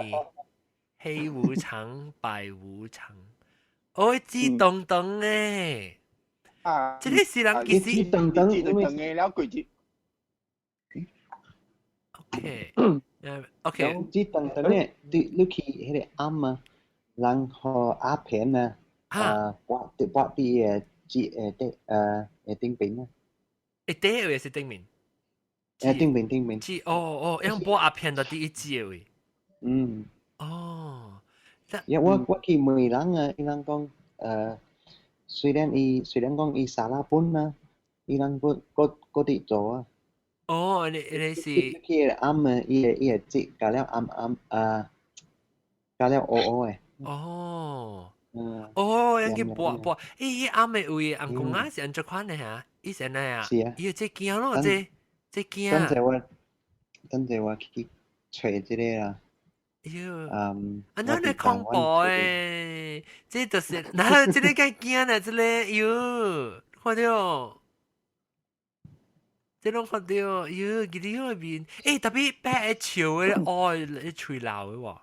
黑無常，白無常，哦，紫當當誒，啊，這個是人其實紫當當，紫當當的了幾隻？OK，OK，紫當當的，你你去彼个暗啊，人予鴉片啊，啊，跋佇跋佇个紙誒底誒頂邊啊，欸，底位是頂面。誒，頂面頂面。哦哦，用剝鴉片到第一支的位。嗯。哦。因我我去問人啊，伊人講，雖然伊雖然講伊沙拉本啊，伊人閣閣閣佇做啊。哦，你你是。去暗的，伊會伊會織，加了暗暗啊，加了烏烏的。哦。嗯。哦，用去剝剝，伊暗的位翁公仔是按怎款的哈？伊是按怎啊？是啊。伊這驚咯，這。這驚。等陣我，等陣我去揣這个啦。喲，嗯，按怎呢恐怖誒？這就是，那這个較驚啦，這个喲，看著，這攏看著，喲，記得彼面，欸，特別白笑的，哦，喙老的喎。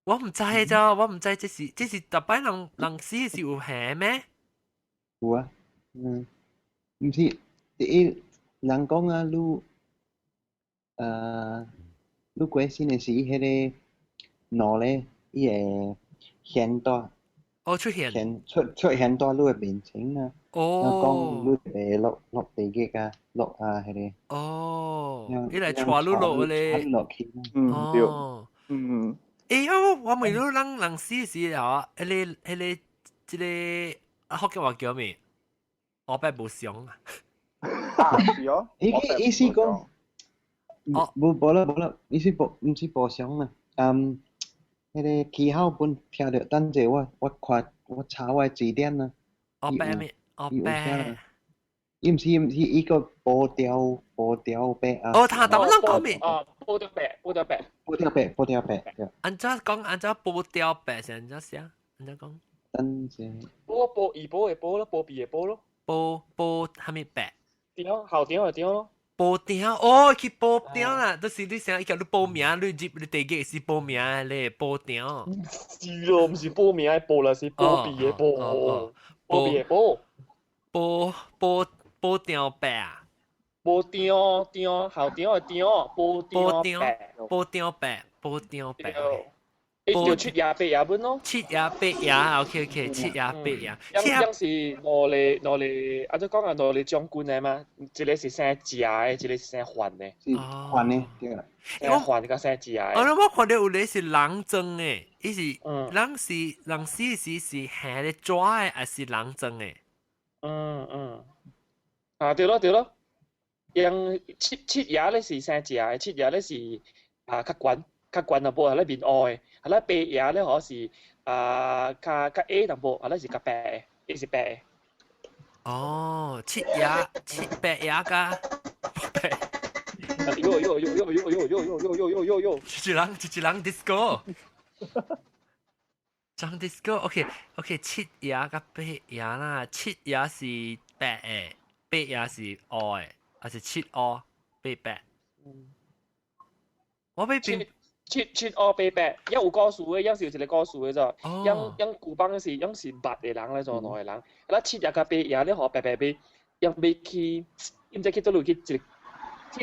我毋知咋，我毋知這是這是逐擺人人死是有還咩？有啊，嗯，毋是，第一人講啊，你，你過身的時，彼个腦咧，伊會現佇，哦，出現，現出出現佇你的面前啊。哦。講你會落落地獄啊，落啊，彼个。哦。伊來帶你落咧。落去。嗯，對。嗯嗯。欸，我我問你，人人死時吼，彼个彼个這个福建話叫咩？烏白無常啊。啊，是哦。伊意思講，哦，無無啦無啦，意思無毋是無常啦。嗯，彼个氣候本聽著，等者我我看我查我的字典啦。烏白咩？烏白。伊伊毋是毋是伊個報雕白啊。哦，他但咱講咩？啊，報雕白，報雕白。報雕白，報雕白。按怎講？按怎報雕白是按怎寫？按怎講？等者。報報二報的報咯，報鼻的報咯。報報蝦米白？對，後頂就對咯。報頂哦，去報頂啦，就是你成日叫你報名，你入你地嘅是報名咧，報頂。是咯，毋是報名的報啦，是報鼻的報，報鼻的報。報報報頂白啊！報頂頂後頂的頂，報頂白，報頂白，報頂白。伊就七爺八爺本咯。七爺八爺，OK OK，七爺八爺。樣樣是兩個兩個，啊，就講啊兩個將軍來嘛，一個是生食的，一個是生還的。是還的，對啦。生還佮生食的。我看到有個是人裝的，伊是人是人死時是下咧抓的，還是人裝的？嗯嗯。啊，對咯對咯。樣七爺咧是生食的，七爺咧是啊較懸。較懸淡薄，係咧面烏的，係咧白爺咧可是啊較較矮淡薄，係咧是較白的，伊是白的。哦，七爺七白爺加白。喲喲喲喲喲喲喲喲喲喲喲喲！一人一人 disco，張 disco，OK OK，七爺加八爺啦，七爺是白的，八爺是烏的，還是七烏八白？我欲變。七七烏八白，一有故事的，一是有一個故事的咋？樣樣古板是樣是捌的人來做兩個人，啊七爺佮八爺咧，予白白欲，樣欲去，毋知去佗落去一個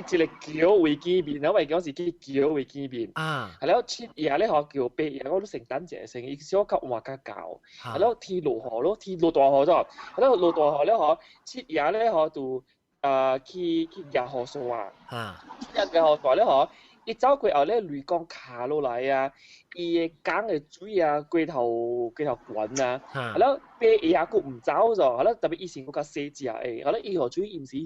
去一個橋位見面，我會講是去橋位見面。啊！係了七爺咧，予叫八爺，我你先等者先，伊小較換較厚。係了天落雨咯，天落大雨咗，係了落大雨咧，予七爺咧，予就啊去去舉雨傘。啊！舉雨傘咧，予。伊走過後咧，雷公卡落來啊！伊的江的水啊，過頭過頭懸啊！啊了，八爺閣毋走咗，啊了特別伊身閣較細隻的，啊了伊予水淹死。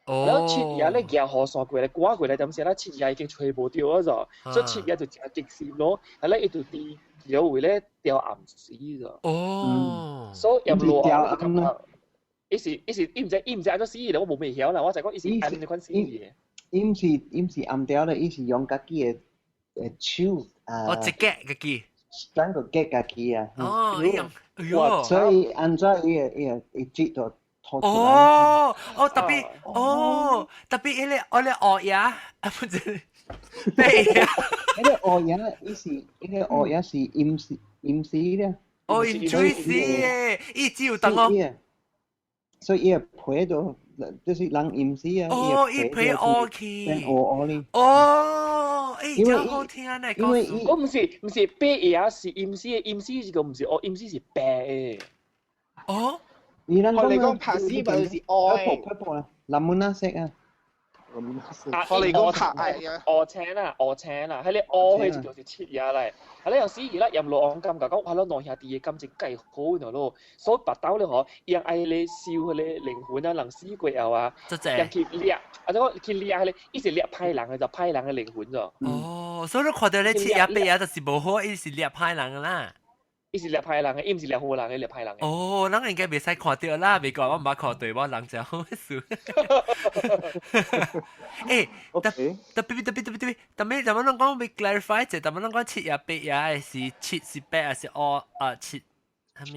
哦。了七爺咧舉雨傘過來，趕過來，點時啦七爺已經揣無著啊咗，所以七爺就誠激心咯。啊了伊就佇橋位咧吊暗死咗。哦。所以淹落我就感覺，伊是伊是伊毋知伊毋知按怎死咧，我無袂曉啦，我就講伊是按這款死的。伊毋是暗掉咧，伊是用家己的手啊。哦，一夾家己。轉個夾家己啊。哦，伊用，哎喲。所以按怎伊會伊會伊舌就吐出來。哦，哦，特別，哦，特別彼個我咧烏鴉，啊不是，白鴉。彼個烏鴉，伊是彼個烏鴉是陰死陰死咧。哦，陰水死的，伊只有當哦。所以伊個皮都。就是人陰死啊！哦，伊皮烏去，變烏烏哩。哦，欸，真好聽呢，因為我毋是毋是白爺是陰死的，陰死是個毋是烏，陰死是白的。哦，我你講拍死咪就是烏的。藍木那色啊。我哋講拍啊，烏青啦，烏青啦，彼個烏彼就是七爺來，啊你有時伊拉閻羅王感覺講，哇，咱兩兄弟的感情介好喏咯，所以腹肚咧吼，伊人愛咧收彼個靈魂啊，人死過後啊，人去掠，啊怎講去掠彼個，伊是掠歹人的，就歹人的靈魂咗。哦，所以你看到咧七爺八爺就是無好，伊是掠歹人啦。伊是掠歹人的，伊毋是掠好人的，掠歹人的。哦，咱應該袂使看著啦，袂講我毋捌看對，我人真好事。欸，特特別特別特別特別，特別咱們攏講欲 clarify 者，咱們攏講七爺八爺是七是八還是烏啊七？啥物？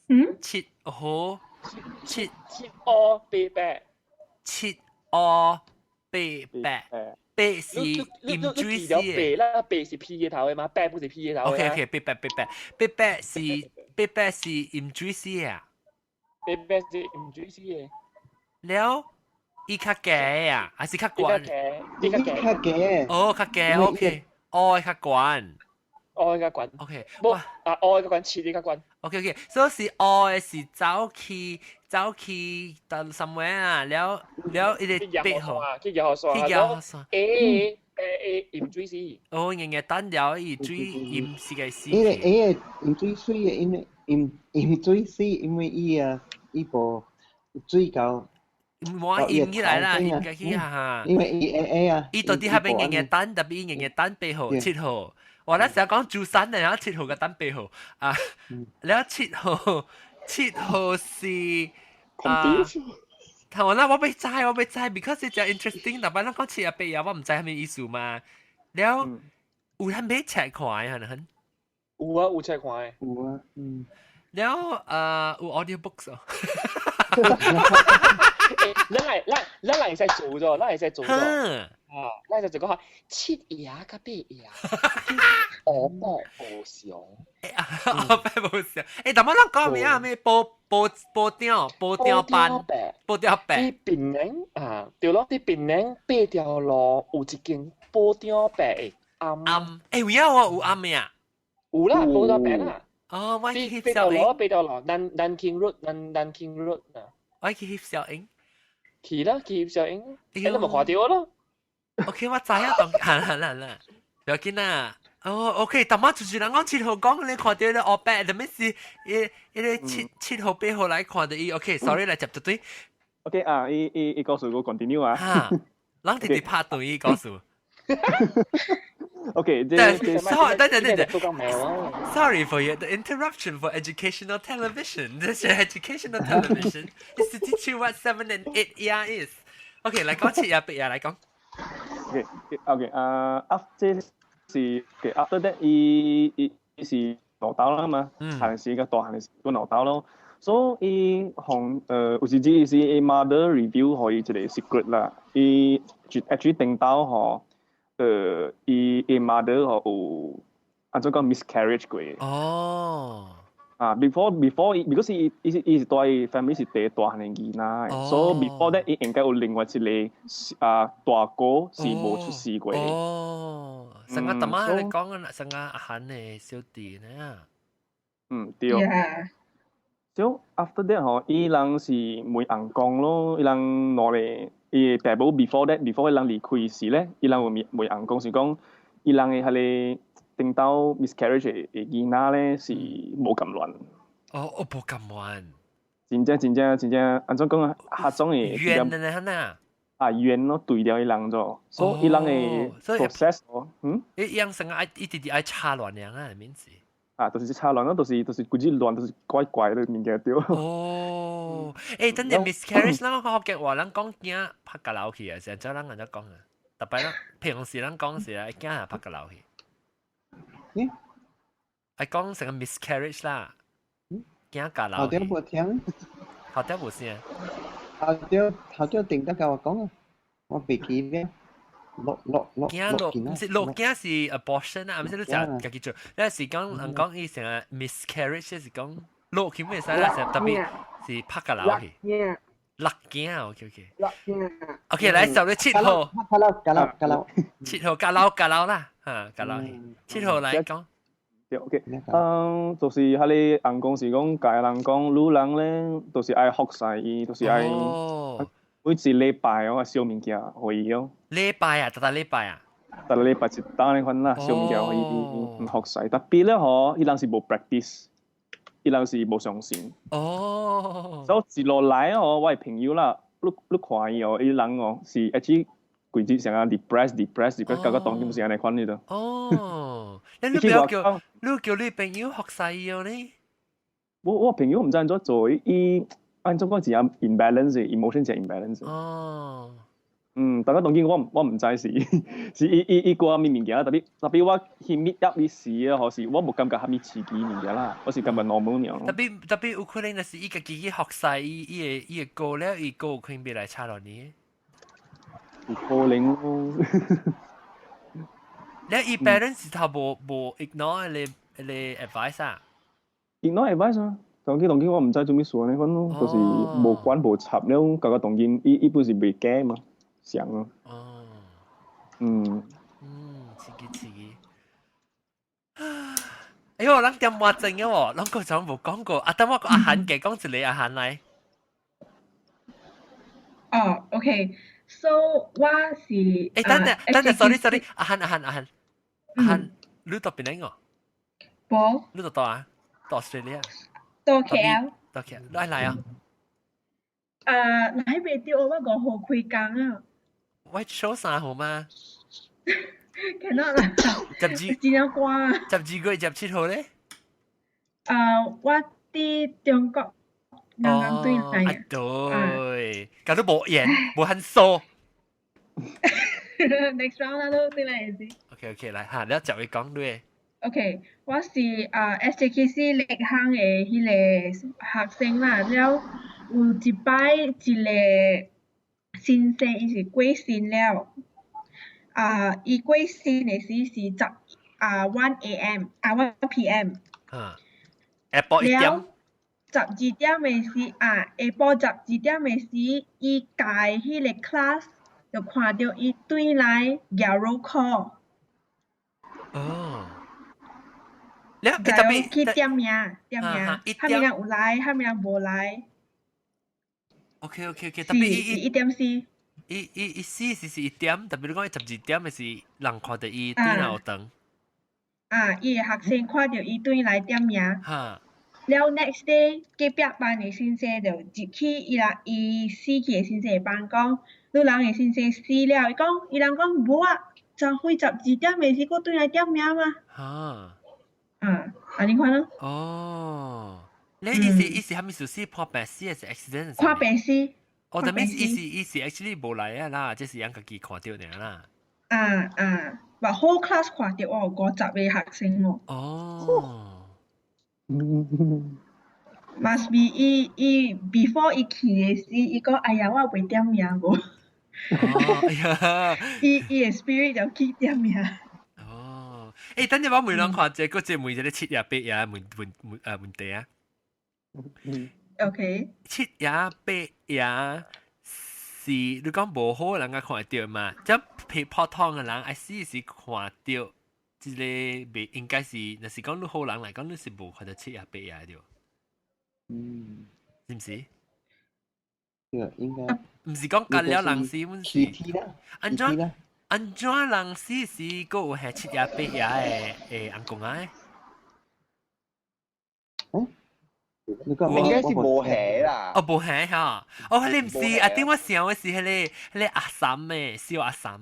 嗯？七好七七烏八白，七烏八白。白是飲水死的，白啦，白是 P 嘅頭的嘛，白不是 P 嘅頭。 OK OK，白白白白白白是白白是飲水死啊，白白是飲水死的。了，伊較低啊，還是較懸？伊較低。哦，較低，OK，哦，較懸。烏較懸。 OK，無啊，烏較懸，七較懸。 OK OK，所以是烏的是走去走去到 somewhere 啊，了了伊個八號，去搖河去搖河山。欸欸飲水死。哦，硬硬等了伊水飲是個死。伊個伊個飲水水的，因為飲飲水死，因為伊啊伊無水夠。冇飲起來啦，飲起哈。因為伊會會啊。伊到底下邊硬硬等，特別伊硬硬等八號、七號。我咧成日講珠山的，然後七號佮等八號啊，然後七號七號是 confuse。頭啦，我欲知，我欲知，because 真 interesting，但係咱講七夜八夜，我毋知啥物意思嘛。了有通買冊看係咪？有啊，有冊看。有啊，嗯。了有 audio books 哦。咱來會使做咗，咱會使做咗。啊，咱就就講七夜佮八夜，烏白無常。烏白無常。但我咱講咩啊？咩報報報鼎報鼎班，報鼎伯。佇檳城啊，對咯，佇檳城八條路有一間報鼎伯的庵。庵，有影喎，有庵咩啊？有啦，報鼎伯啦。哦，我去翕小影。八條路，南南京 Road，南南京 Road 啊。我去翕小影。去啦，去翕小影。你咪看著咯。 OK，我知影當，係啦啦啦，不要緊啦。哦，OK，但我就是人講7號講，你看著咧烏白，特別是伊伊個7號8號來看著伊。OK，sorry 來接住對。 OK 啊，伊伊伊故事閣 continue 啊。哈，人直直拍斷伊故事。 OK，這 sorry，等等等等，Sorry for the interruption for educational television. This is educational television. Is to teach you what 7 and 8 year is. OK，來講七夜八夜來講。 OK，OK，啊，after 是，OK，after that，伊伊伊是老豆啦嘛，還是個大漢是個老豆咯。所以伊予有時只是伊 mother reveal 予伊一個 secret 啦，伊就 actually 頂到吼，伊伊 mother 吼有按怎講 miscarriage 過。哦。啊，before 伊，because 伊伊是伊是蹛 family 是第大漢的囡仔，所以 before that 伊應該有另外一個啊大哥是無出世過。哦，成個大媽你講啊，成個阿漢的小弟呢？嗯，對。So after that 吼，伊人是問翁公咯，伊人攞嚟，伊爸母 before that before 伊人離開時咧，伊人有問翁公是講，伊人的彼個頂到 miscarriage 的囡仔咧是無甘願。哦，哦，無甘願。真正真正真正，按怎講啊？合種的冤的呢，啊？啊冤咯，對了伊人咗，所以伊人的 process 哦，嗯？伊樣成愛一直直愛插亂樣啊，名字。啊，就是插亂咯，就是規矩亂，就是怪怪的物件對。哦，等陣 miscarriage，咱講福建話，咱講囝拍閣流去啊，成日咱按怎講啊？特別咱平時咱講時啊，囝也拍閣流去。嗯？愛講成個 miscarriage 啦，囝閣流。頭點無聽？頭點無聲？頭點頭點定得共我講啊，我袂記咩？落落落囝落，毋是落囝是 abortion 啊，毋是你食家己做，你是講人講伊成個 miscarriage 是講落去咩使啦，特別是拍閣流去。落囝，OK OK。落囝。 OK，來十月七號。閣流閣流閣流。7號閣流閣流啦，嚇閣流去。七號來講。對，OK，嗯，就是彼個翁公是講，共人講，女人咧，就是愛服侍伊，就是愛每一禮拜哦，燒物件予伊哦。禮拜啊，逐逐禮拜啊？逐禮拜一當呢款啦，燒物件予伊，服侍。特別咧吼，伊人是無 practice，伊人是無相信。所以一路來哦，我的朋友啦，你你看伊哦，伊人哦是一直規日成日 depress depress depress，感覺當今是按呢款呢度。哦，你你不要叫，你叫你朋友服侍伊哦呢？我朋友毋知按怎做，伊按怎講是啊 imbalance，emotion 是 imbalance。嗯，大家當今我毋知是是伊伊伊過啥物物件，特別特別我去 meet up 伊時啊，或是我無感覺啥物刺激物件啦，我是感覺 normal 爾。特別特別有可能就是伊家己去服侍伊伊个伊个歌了，伊歌有可能袂來插落你。有可能咯。你伊 parents 頭無無 ignore 你你 advice 啊？ignore advice 啊？當今當今我毋知做咩事呢，款咯，就是無管無插了，感覺當今伊伊本是袂假嘛。想咯。哦。嗯，刺激刺激。哎喲，咱點話正嘅喎，咱個就無講過。啊，等我個阿韓嘅講一個阿韓來。哦，OK，so 我是。誒，等陣，等陣，sorry sorry，阿韓阿韓阿韓，阿韓，你到邊個？無。你到佗啊？到 Australia。到 KL。到 KL，你愛來啊？啊，來袂著，我5號開工啊。我show 3號嗎？Cannot 啦。 12。真正寒。12月17號咧？啊，我佇中國人人對來啊。對，搞到無緣，無很疏。 Next round 啦，都對來是。 OK OK，來嚇，你就會講對。 OK，我是啊 SJKC 力行的彼個學生啦，了有一擺一個先生伊是過身了，啊，伊過身的時是十啊 1 a.m. 啊 1 p.m. 啊，下晡1點。 12點的時啊，下晡十二點的時，伊教彼個 class 就看著伊轉來舉 roll call。哦。你特別去點名，點名，蝦米人有來，蝦米人無來。 OK OK OK，特別伊1點4。伊死是1點，特別你講伊十二點的時，人看著伊轉來學堂。啊，伊的學生看著伊轉來點名。了 next day 隔壁班的先生就入去伊人伊死去的先生的班講，你人的先生死了，伊講伊人講無啊，昨昏十二點的時閣轉來點名嘛。啊，按呢款咯。哦，你伊是蝦米事死破病死還是 accident？看病死。哦，that means 伊是 actually 無來啊啦，這是人家己看著爾啦。啊啊，but whole class 看著哦，50個學生哦。哦。 Must be 伊伊 before 伊去的時，伊講哎呀，我袂點名無。哦，哎呀。伊伊的 spirit 就去點名。哦，欸，等陣我問人看這個這問一個七爺八爺問問問問題啊。 OK。七爺八爺是你講無好人家看會著嘛？這皮普通的人愛死是看著，這個袂應該是，若是講你好人來講，你是無看著七爺八爺對。是毋是？對，應該。毋是講隔了人死，阮是。按怎按怎人死是閣有係七爺八爺的尪公仔？嗯？應該是無係啦。哦，無係哈。哦，你毋是啊？頂我想的是彼個阿嬸的，小阿嬸，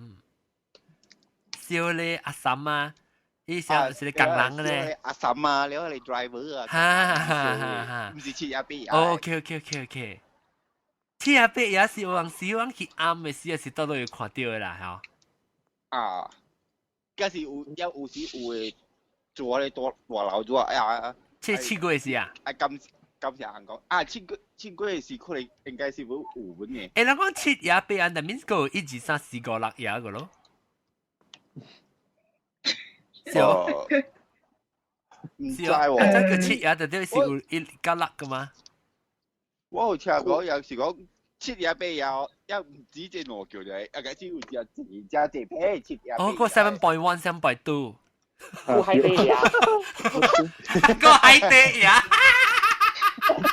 小咧阿嬸啊，伊想是個工人咧。阿嬸啊，了你 driver 啊。哈哈哈哈。毋是七爺八爺。哦，OK OK OK OK。七爺八爺是有人時有人去暗的時，是倒落有看著的啦，吼。啊，嗰是有有有時有會做咧大大樓做哎呀。七月時啊？啊，感感謝人講啊，7月7月時可能應該是會有本嘅。欸，人講七爺八爺，那面個一二三四五六爺個咯。是哦。毋知喎。這個七爺就等於是有一加六個嘛？我有聽講，有是講七爺八爺，也毋止這兩叫咧，啊個只有只一只一撇七爺。哦，個 7.1、7.2。個海底爺。個海底爺。個海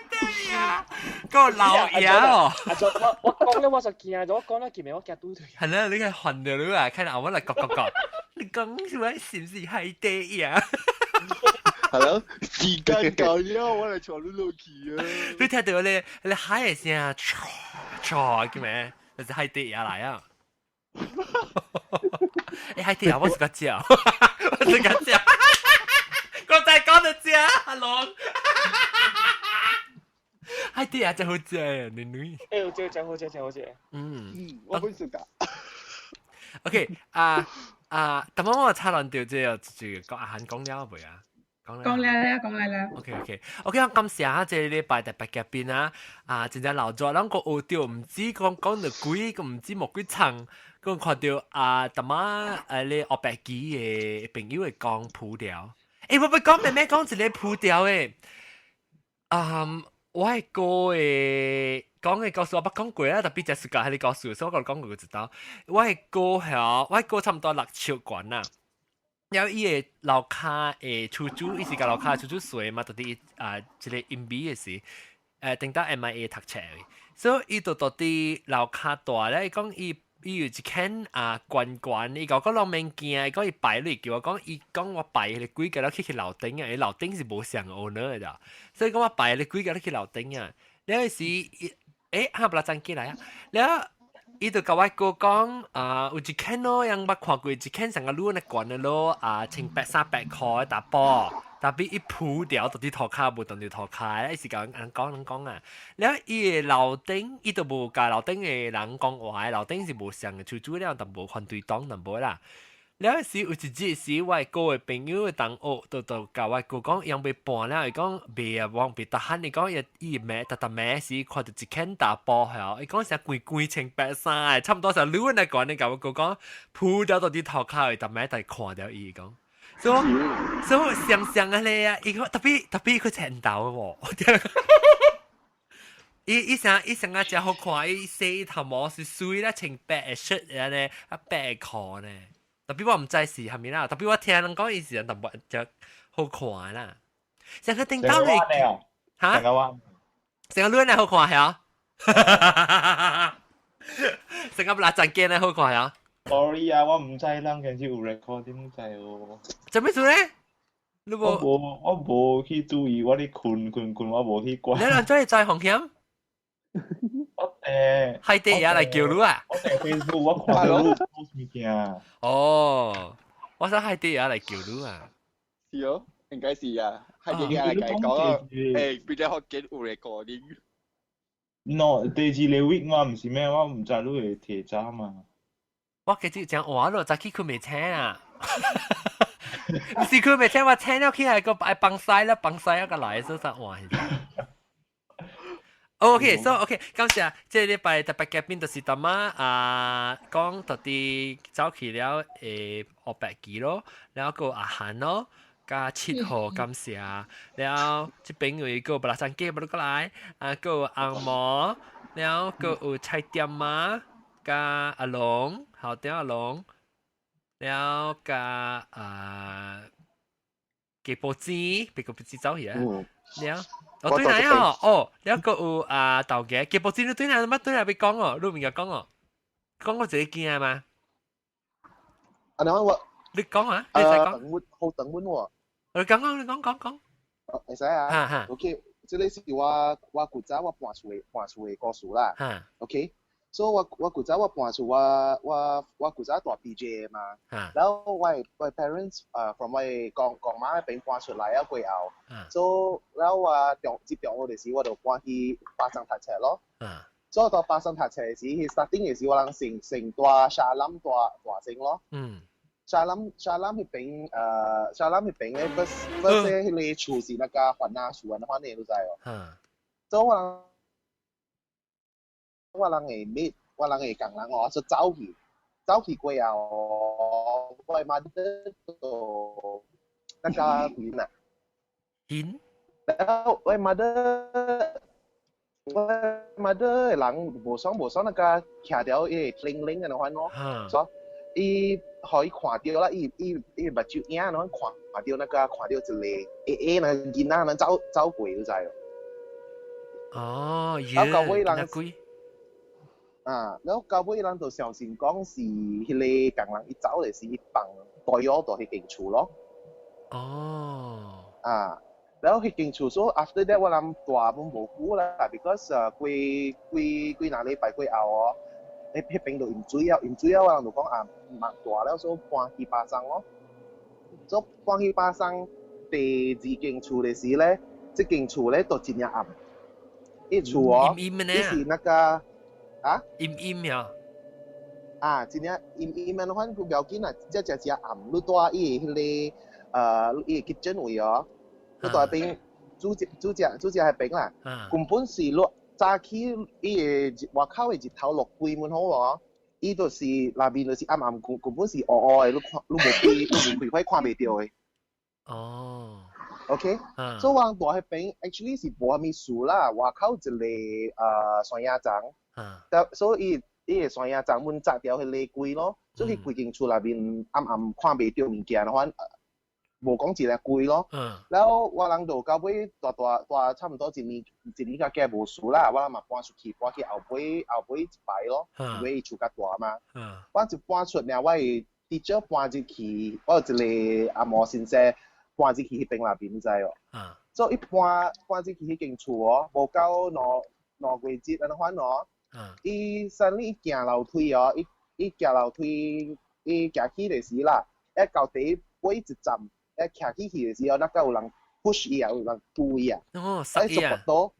底爺，個老爺哦。啊，就我講咧，我就驚咗，我講咧，見面我驚拄對。係啦，你係暈掉你啊！看後我嚟講講講，你講出來是唔是海底爺？係咯，時間夠了，我嚟坐你落去啊！你聽到咧，你海嘅聲，唰唰叫咩？就是海底爺來啊！欸，海底爺我是個食，我是個食，我在講就食，阿龍。海底爺真好食啊，女女。欸，這個真好食，真好食。我本食㗎。 OK，啊啊，但我插亂掉這個，這個阿韓講了未啊？講了啦，講了啦。 OK OK OK，我感謝啊，這個禮拜特別嘉賓啊，啊，真正老早，咱個學著毋止講講著幾，個毋止無幾層，閣看著啊，淡仔你學白機的朋友會講普調。欸，我欲講妹妹講一个普調的，啊，我的哥的講的故事我捌講過啦，特別這暑假彼个故事，所以我講過就知道。我的哥遐，我的哥差毋多6尺懸啦。了伊的樓跤的厝主，伊是共樓跤厝主睡嘛，到佇啊一个陰微的時，頂到 MIA 讀冊的，所以伊就到佇樓跤蹛咧，伊講伊伊有一間啊懸懸，伊講講攏免驚，伊講伊拜落叫我講，伊講我拜彼个鬼共了去去樓頂啊，伊樓頂是無相 owner 的咋，所以講我拜彼个鬼共了去樓頂啊，了時，欸，哈不啦真起來啊，了伊就共我哥講啊，有一間咯，人捌看過一間上個路那懸的咯，啊，1300-300箍的查埔，tapi 伊鋪掉到佇塗跤，無當佇塗跤，伊是共人講人講啊。了伊的樓頂，伊就無共樓頂的人講話，樓頂是無相的厝主了，但無反對黨，淡薄啦。了時有一日時，我哥的朋友的同學就就共我哥講，伊欲搬了，伊講袂啊，往袂 tahan，伊講伊伊名逐逐暝時看著一間查埔曉，伊講成規規穿白衫的，差毋多是女來講，你共我哥講，鋪掉到佇塗跤，伊逐暝就看著伊講，所以所以想像啊咧啊，伊講 tapi tapi 佢青豆喎。伊伊成伊成啊真好看，伊洗頭毛是水啦，穿白的 shirt 啊咧，啊白的褲呢。Tapi 我毋知是啥物啦，tapi 我聽人講伊是淡薄就好看啦。上個頂到你嚇？成個亂好看係成個垃圾鏡咧好看係。 Sorry 啊，我毋知人其實有 recording 在哦。做咩事咧？你無？我無，我無去注意，我咧睏睏睏，我無去管。你人做在風險？我誒，海底也來叫你啊！我佇 Facebook 我看到你 post 物件。哦，我想海底也來叫你啊。是哦，應該是啊，海底也來講，誒，比較好見有 recording。 No，第二個 week 嘛，毋是咩？我毋知你會提早嘛。我記得講話咯，早起睏袂醒啊。毋是睏袂醒，我醒了起來個愛放屎啦，放屎一個來，所以話。OK，so OK，感謝。這禮拜特別嘉賓就是大媽啊，講到底走去了誒學白機咯，然後個阿韓咯，加7號感謝，然後這邊有一個布拉山雞不過來，啊個紅毛，然後個有菜店媽，加阿龍，好點阿龍，然後加啊雞波子，別個不知走去啊，然後。哦，對來哦，哦，了個有啊豆嘅，雞波子你對來乜對來欲講哦，你物講哦，講我自己驚嘛？啊，你我你講啊，你再講。等阮好等阮喎。你講啊，你講講講。會使啊。OK，這個是我我古早我搬厝的搬厝的故事啦。OK，所以我我古早我搬厝我我我古早蹛 PJ 嘛。然後我我 parents 啊，from 我公公媽那邊搬出來啊過後，所以然後我中接中學的時，我就搬去巴生讀冊咯。所以到巴生讀冊時，starting 的時我人先先蹛沙林蹛大先咯。沙林沙林彼邊，呃，沙林彼邊咧，first first 彼個厝是那個番仔厝，安尼你知哦。所以我人我人會滅，我人會共人哦，就走去，走去過後，我媽就那個邊啊。邊？然後我 mother 我 mother 人無爽無爽那個徛掉伊個鈴鈴的款咯，所以伊予伊看著啦，伊伊伊目睭影儂看著那個看著一個黑黑那囡仔儂走走過，你知哦？哦，然後到尾人啊，然後到尾人就相信講是彼個工人伊走的時，伊放大藥到彼間厝咯。哦。啊，然後彼間厝所以 after that 我諗蹛攏無久啦，because 幾幾幾若禮拜過後哦，彼彼邊就淹水啊，淹水啊，我人就講啊，毋通蹛了，所以搬去巴生咯。所以搬去巴生第二間厝的時咧，這間厝咧就真正暗。伊厝哦，伊是那個啊？陰陰呀？啊，真正陰陰的款，不要緊啊，這只只暗，你蹛伊的彼個呃，伊的 kitchen 位哦，你蹛邊煮只煮只煮只彼邊啦，根本是你早起伊的外口的日頭落規門好哦，伊就是內面就是暗暗，根根本是烏烏的，你看你無開你無開火看袂著的。哦。 OK，所以我蹛彼邊 actually 是無啥物事啦，外口一個呃山野叢，但所以伊個山野叢阮紮掉彼個櫃咯，所以規間厝內面暗暗看袂著物件的話，無講一個櫃咯。然後我人就到尾蹛蹛蹛差毋多一年一年較計無事啦，我人嘛搬出去，搬去後尾後尾一排咯，因為伊厝較大嘛。我一搬出爾，我會直接搬入去，我有一個阿毛先生搬入去彼邊內面，你知哦？所以一搬搬入去彼間厝哦，無夠兩兩個月按呢款哦，伊 suddenly 行樓梯哦，伊伊行樓梯，伊行起的時啦，一到底尾一站，一徛起去的時候，那個有人 push 伊啊，有人推伊啊，哦，塞伊啊，跋倒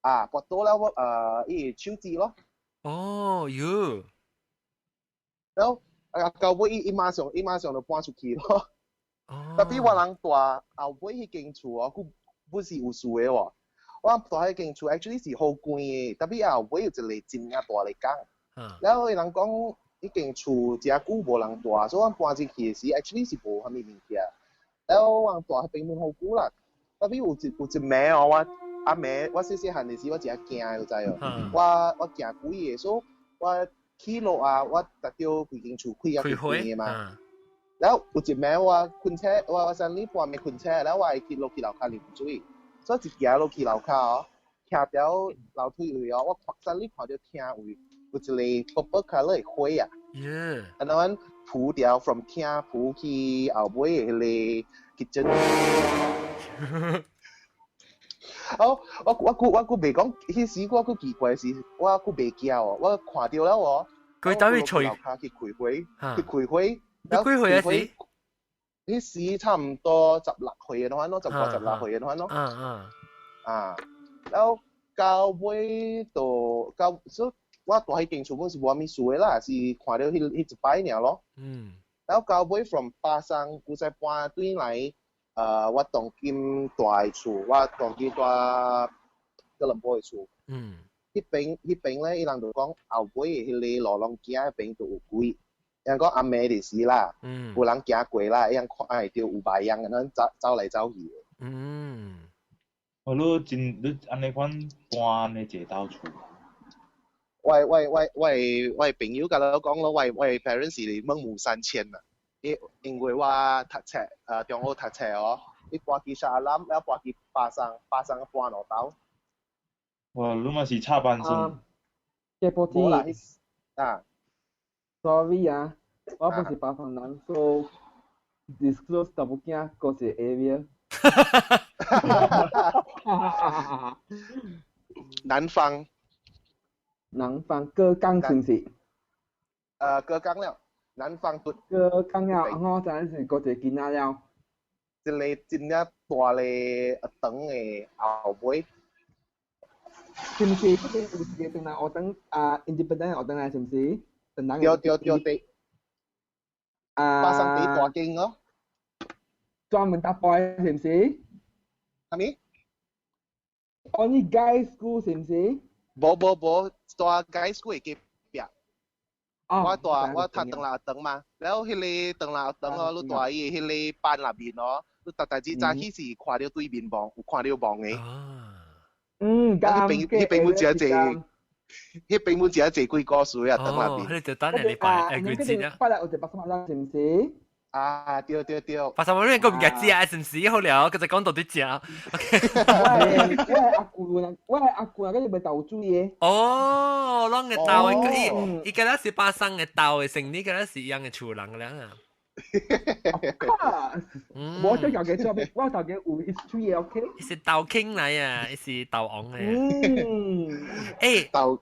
啊，跋倒了我伊手指咯。哦，喲，然後啊，到尾伊伊馬上伊馬上就搬出去咯。哦， tapi 我人蹛後尾彼間厝哦，閣不是有事的喎。我人蹛彼間厝 actually 是好關的，tapi 後尾有一個真正大的工。然後伊人講，彼間厝誠久無人蹛，所以我搬進去的時，actually 是無啥物物件。然後我人蹛彼邊門好久啦，tapi 有一暝哦，我阿暝我細細漢的時，我真驚，你知哦。我我驚鬼的，所以我起落啊，我特著規間厝開啊關的嘛。然後有一暝我困醒，我我三點半暝困醒，然後我會去落去樓跤啉水，所以一行落去樓跤哦，徛佇樓梯位哦，我看三點看到廳位有一個 purple colour 的火啊，然後阮浮掉 from 廳浮去後尾的彼個 kitchen。哦，我我閣我閣袂講，彼時我閣奇怪是，我閣袂驚哦，我看著了哦。佢等於隨樓跤去開火，去開火。你幾歲啊時？彼時差唔多16歲的款咯，15、16歲的款咯。啊，然後到尾就到，所以我蹛彼間厝本是無啥物事的啦，是看著彼彼一擺爾咯。然後到尾 from 巴生，古再搬轉來，我當今蹛的厝，我當今蹛吉隆坡的厝。彼邊彼邊咧，伊人就講後尾的彼個路攏行彼邊就有鬼。人講暗暝的時啦，有人行過啦，伊人看會著有白樣，按呢走走來走去的。哦，你真你按呢款搬的一兜厝。我我我我我朋友共我講咯，我我 parents 是孟母三遷啦。因因為我讀冊，中學讀冊哦，伊搬去沙欖，了搬去巴生，巴生搬兩兜。哇，你嘛是插班生。這波無啦，啊。 Sorry 啊，我不是巴生人，so disclose 淡薄仔嗰個 area。南方。南方過江是毋是？過江了，南方對。過江了，我知影是嗰個囡仔了。一個真正大个長的後尾。是毋是？嗰邊有一個長來學堂啊，independent 學堂來是毋是？對對對對。啊。巴生第大間哦。專門搭波是毋是？啥物？ Only guys school 是毋是？無無無，蹛 guys school 的隔壁。我蹛我讀長樂學堂嘛，了彼個長樂學堂哦，你蹛伊的彼個班內面哦，你逐逐日早起是看著對面望，有看著望的。嗯，彼邊彼邊本真濟，彼邊本真濟鬼故事啊，堂內面。你就等人禮拜誒幾節啊？拜六有一巴生啦，是毋是？啊，對對對。巴生你個唔記知啊？是毋是好了？佢就講到啲食。我我阿姑，我阿姑那個是賣豆水的。哦，攏會豆的，伊伊敢若是巴生的豆的生意，敢若是一樣的厝人了啊。我最頭家做，我頭家有 history 的，OK。伊是豆傾來啊，伊是豆王的。嗯。欸，豆。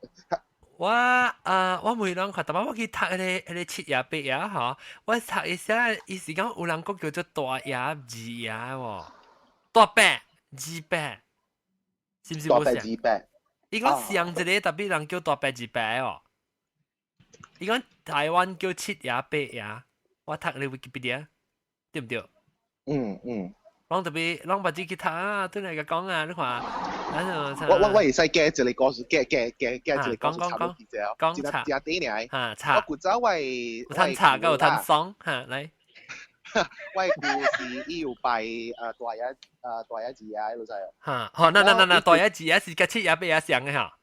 我啊，我每人看，逐擺我去讀彼個彼個七爺八爺吼，我讀一下，伊是講有人講叫做大爺二爺喎，大伯二伯，是毋是？大伯二伯。伊講上一個 tapi 人叫大伯二伯哦，伊講台灣叫七爺八爺，我讀你 Wikipedia 對毋對？嗯嗯。攏特別，攏捌去讀啊，對來個講啊，你看。我我我會使加一個故事，加加加加一個故事插落去者，講插，真短爾。哈，插。我古早我有趁插，閣有趁爽，哈，來。我故事伊有拜大爺大爺二爺老細哦。哈，好，那那那那大爺二爺是佮七爺八爺相的哈？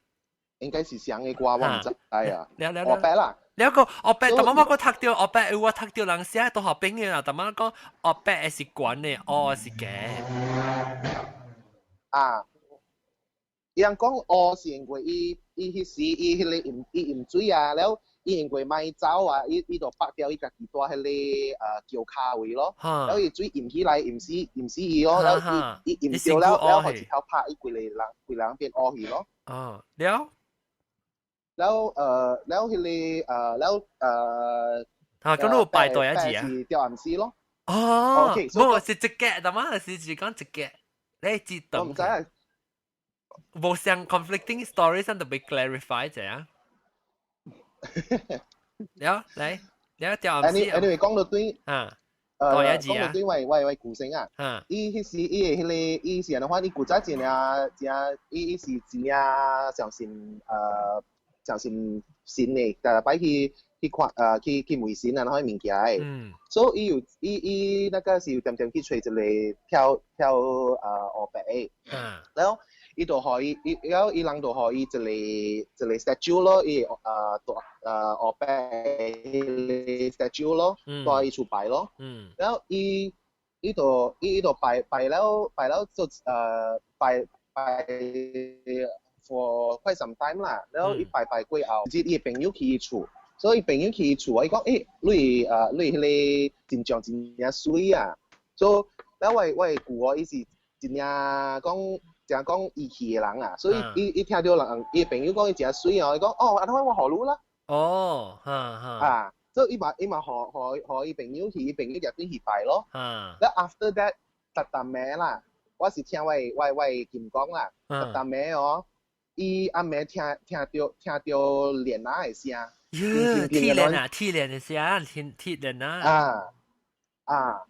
應該是相的啩，我毋知啊。了了了。伯啦。了個後壁，逐擺我閣讀著後壁，我讀著人寫都學兵的啦，逐擺講後壁是懸的，烏是低。啊。伊人講烏是因為伊伊彼時伊彼個飲伊飲水啊，了伊因為莫走啊，伊伊就拔掉伊家己蹛彼個橋跤位咯，了伊水飲起來飲死飲死伊咯，了伊伊飲著了，了予一頭拍伊規個人規人變烏去咯。哦，了。แล้วแล้ว彼个แล้ว啊，咁你拜多一次啊？是吊暗絲咯。哦，冇是一個，但嘛是只講一個，你知道？我唔知啊。無相 conflicting stories，特別 clarify 者啊。了，來，了吊暗絲。 Anyway，講到對。啊。多一字啊！講到對我古聲啊。伊彼時伊的彼个伊是按怎款？伊古早真正真，伊是真正相信相信神的，逐擺去看去問神啊，那款物件的。所以伊有伊那個是有恬恬去揣一个跳跳烏白的。然後伊就予伊伊了伊人就予伊一个一个 statue 咯，伊大烏白彼个 statue 咯，帶伊厝拜咯。然後伊伊就伊伊就拜拜了拜了就拜拜 for quite some time 啦。然後伊拜拜過後，伊的朋友去伊厝，所以朋友去伊厝啊，伊講你彼个真像真正媠啊，所以了我的舅哦，伊是真正講真講義氣的人啊，所以伊伊聽著人伊的朋友講伊真媠哦，伊講哦，按怎我予你啦。哦，哈哈。啊，所以伊嘛伊嘛予予伊朋友去，伊朋友入邊去拜咯。了 after that，逐逐暝啦，我是聽我金講啦，逐逐暝哦，伊暗暝聽著鏈仔的聲。喲，鐵鏈啊，鐵鏈的聲，鐵鏈啊。啊啊，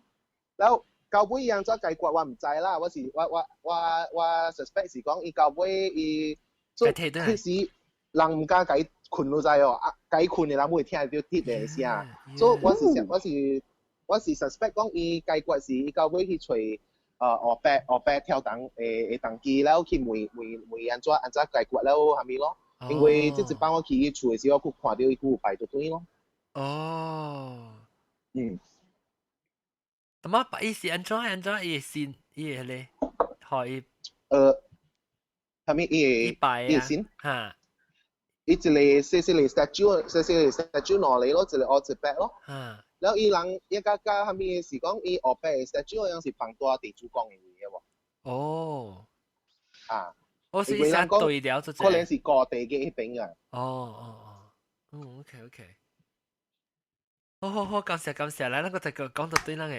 了到尾伊按怎解決我毋知啦，我是我我我我 suspect 是講伊到尾伊，所以彼時人毋敢共伊睏你知哦，啊，共伊睏的人會聽著鐵鏈的聲，所以我是 suspect 講伊解決是伊到尾去揣烏白跳動的動機了去問問問按怎按怎解決了啥物咯，因為這一擺我去伊厝的時候，我看著伊閣有拜就對咯。哦，咁啊，伊是按怎按怎伊信伊個咧，可以啥物伊拜伊信？哈，伊一個細細個 statue，細細個 statue 兩個咯，一個烏一白咯。了伊人伊甲甲啥物是講伊烏白的 statue 樣是放佇地主公的位的無？哦，啊，我是想對了，可能是高地嘅彼邊啊。哦哦哦，嗯，OK OK。好好好，感謝感謝，來，咱個再講講到對咱個，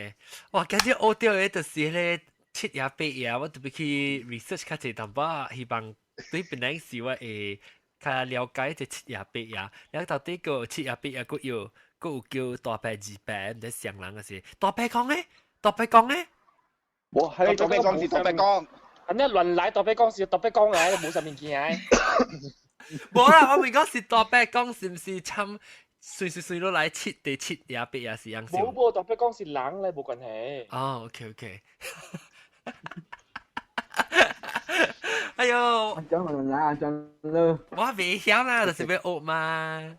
哇，今日學著的就是彼個七爺八爺，我特別去 research 較濟淡薄，希望對本來是我會較了解這七爺八爺，然後到底個七爺八爺閣有閣有叫大伯二伯，毋知啥人個是大伯公咧，大伯公咧，無係大伯公是大伯公，按呢亂來大伯公是大伯公來，無啥物件。無啦，我問講是大伯公是毋是參？隨隨隨落來七第七爺八爺是樣。無無，大伯公是人咧，無關係。哦，OK OK。哎喲！按怎來按怎咯？我袂曉啦，就是欲學嘛。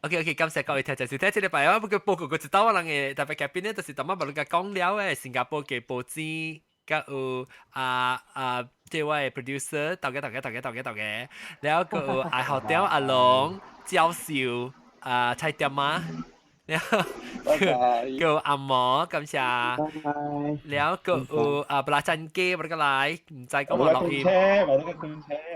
OK OK，感謝各位聽眾收聽，這禮拜我不過報告過一道我人的特別嘉賓呢，就是淡薄無你共講了的新加坡嘅報紙，佮有啊啊，這位 producer，大家大家大家大家大家，了閣有愛學長阿龍教授啊菜店仔，了閣有阿毛感謝，了閣有啊布拉珍基無你個來，毋知講無錄音，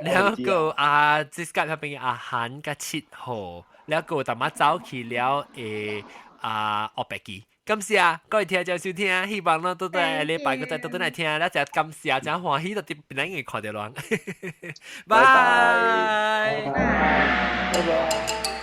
了閣有啊這個彼邊阿韓佮七號。了閣有淡薄走去了的啊烏白機，感謝各位聽眾收聽，希望咱倒轉禮拜閣再倒轉來聽，了誠感謝，誠歡喜，就佇邊仔會看著人，拜拜。拜拜。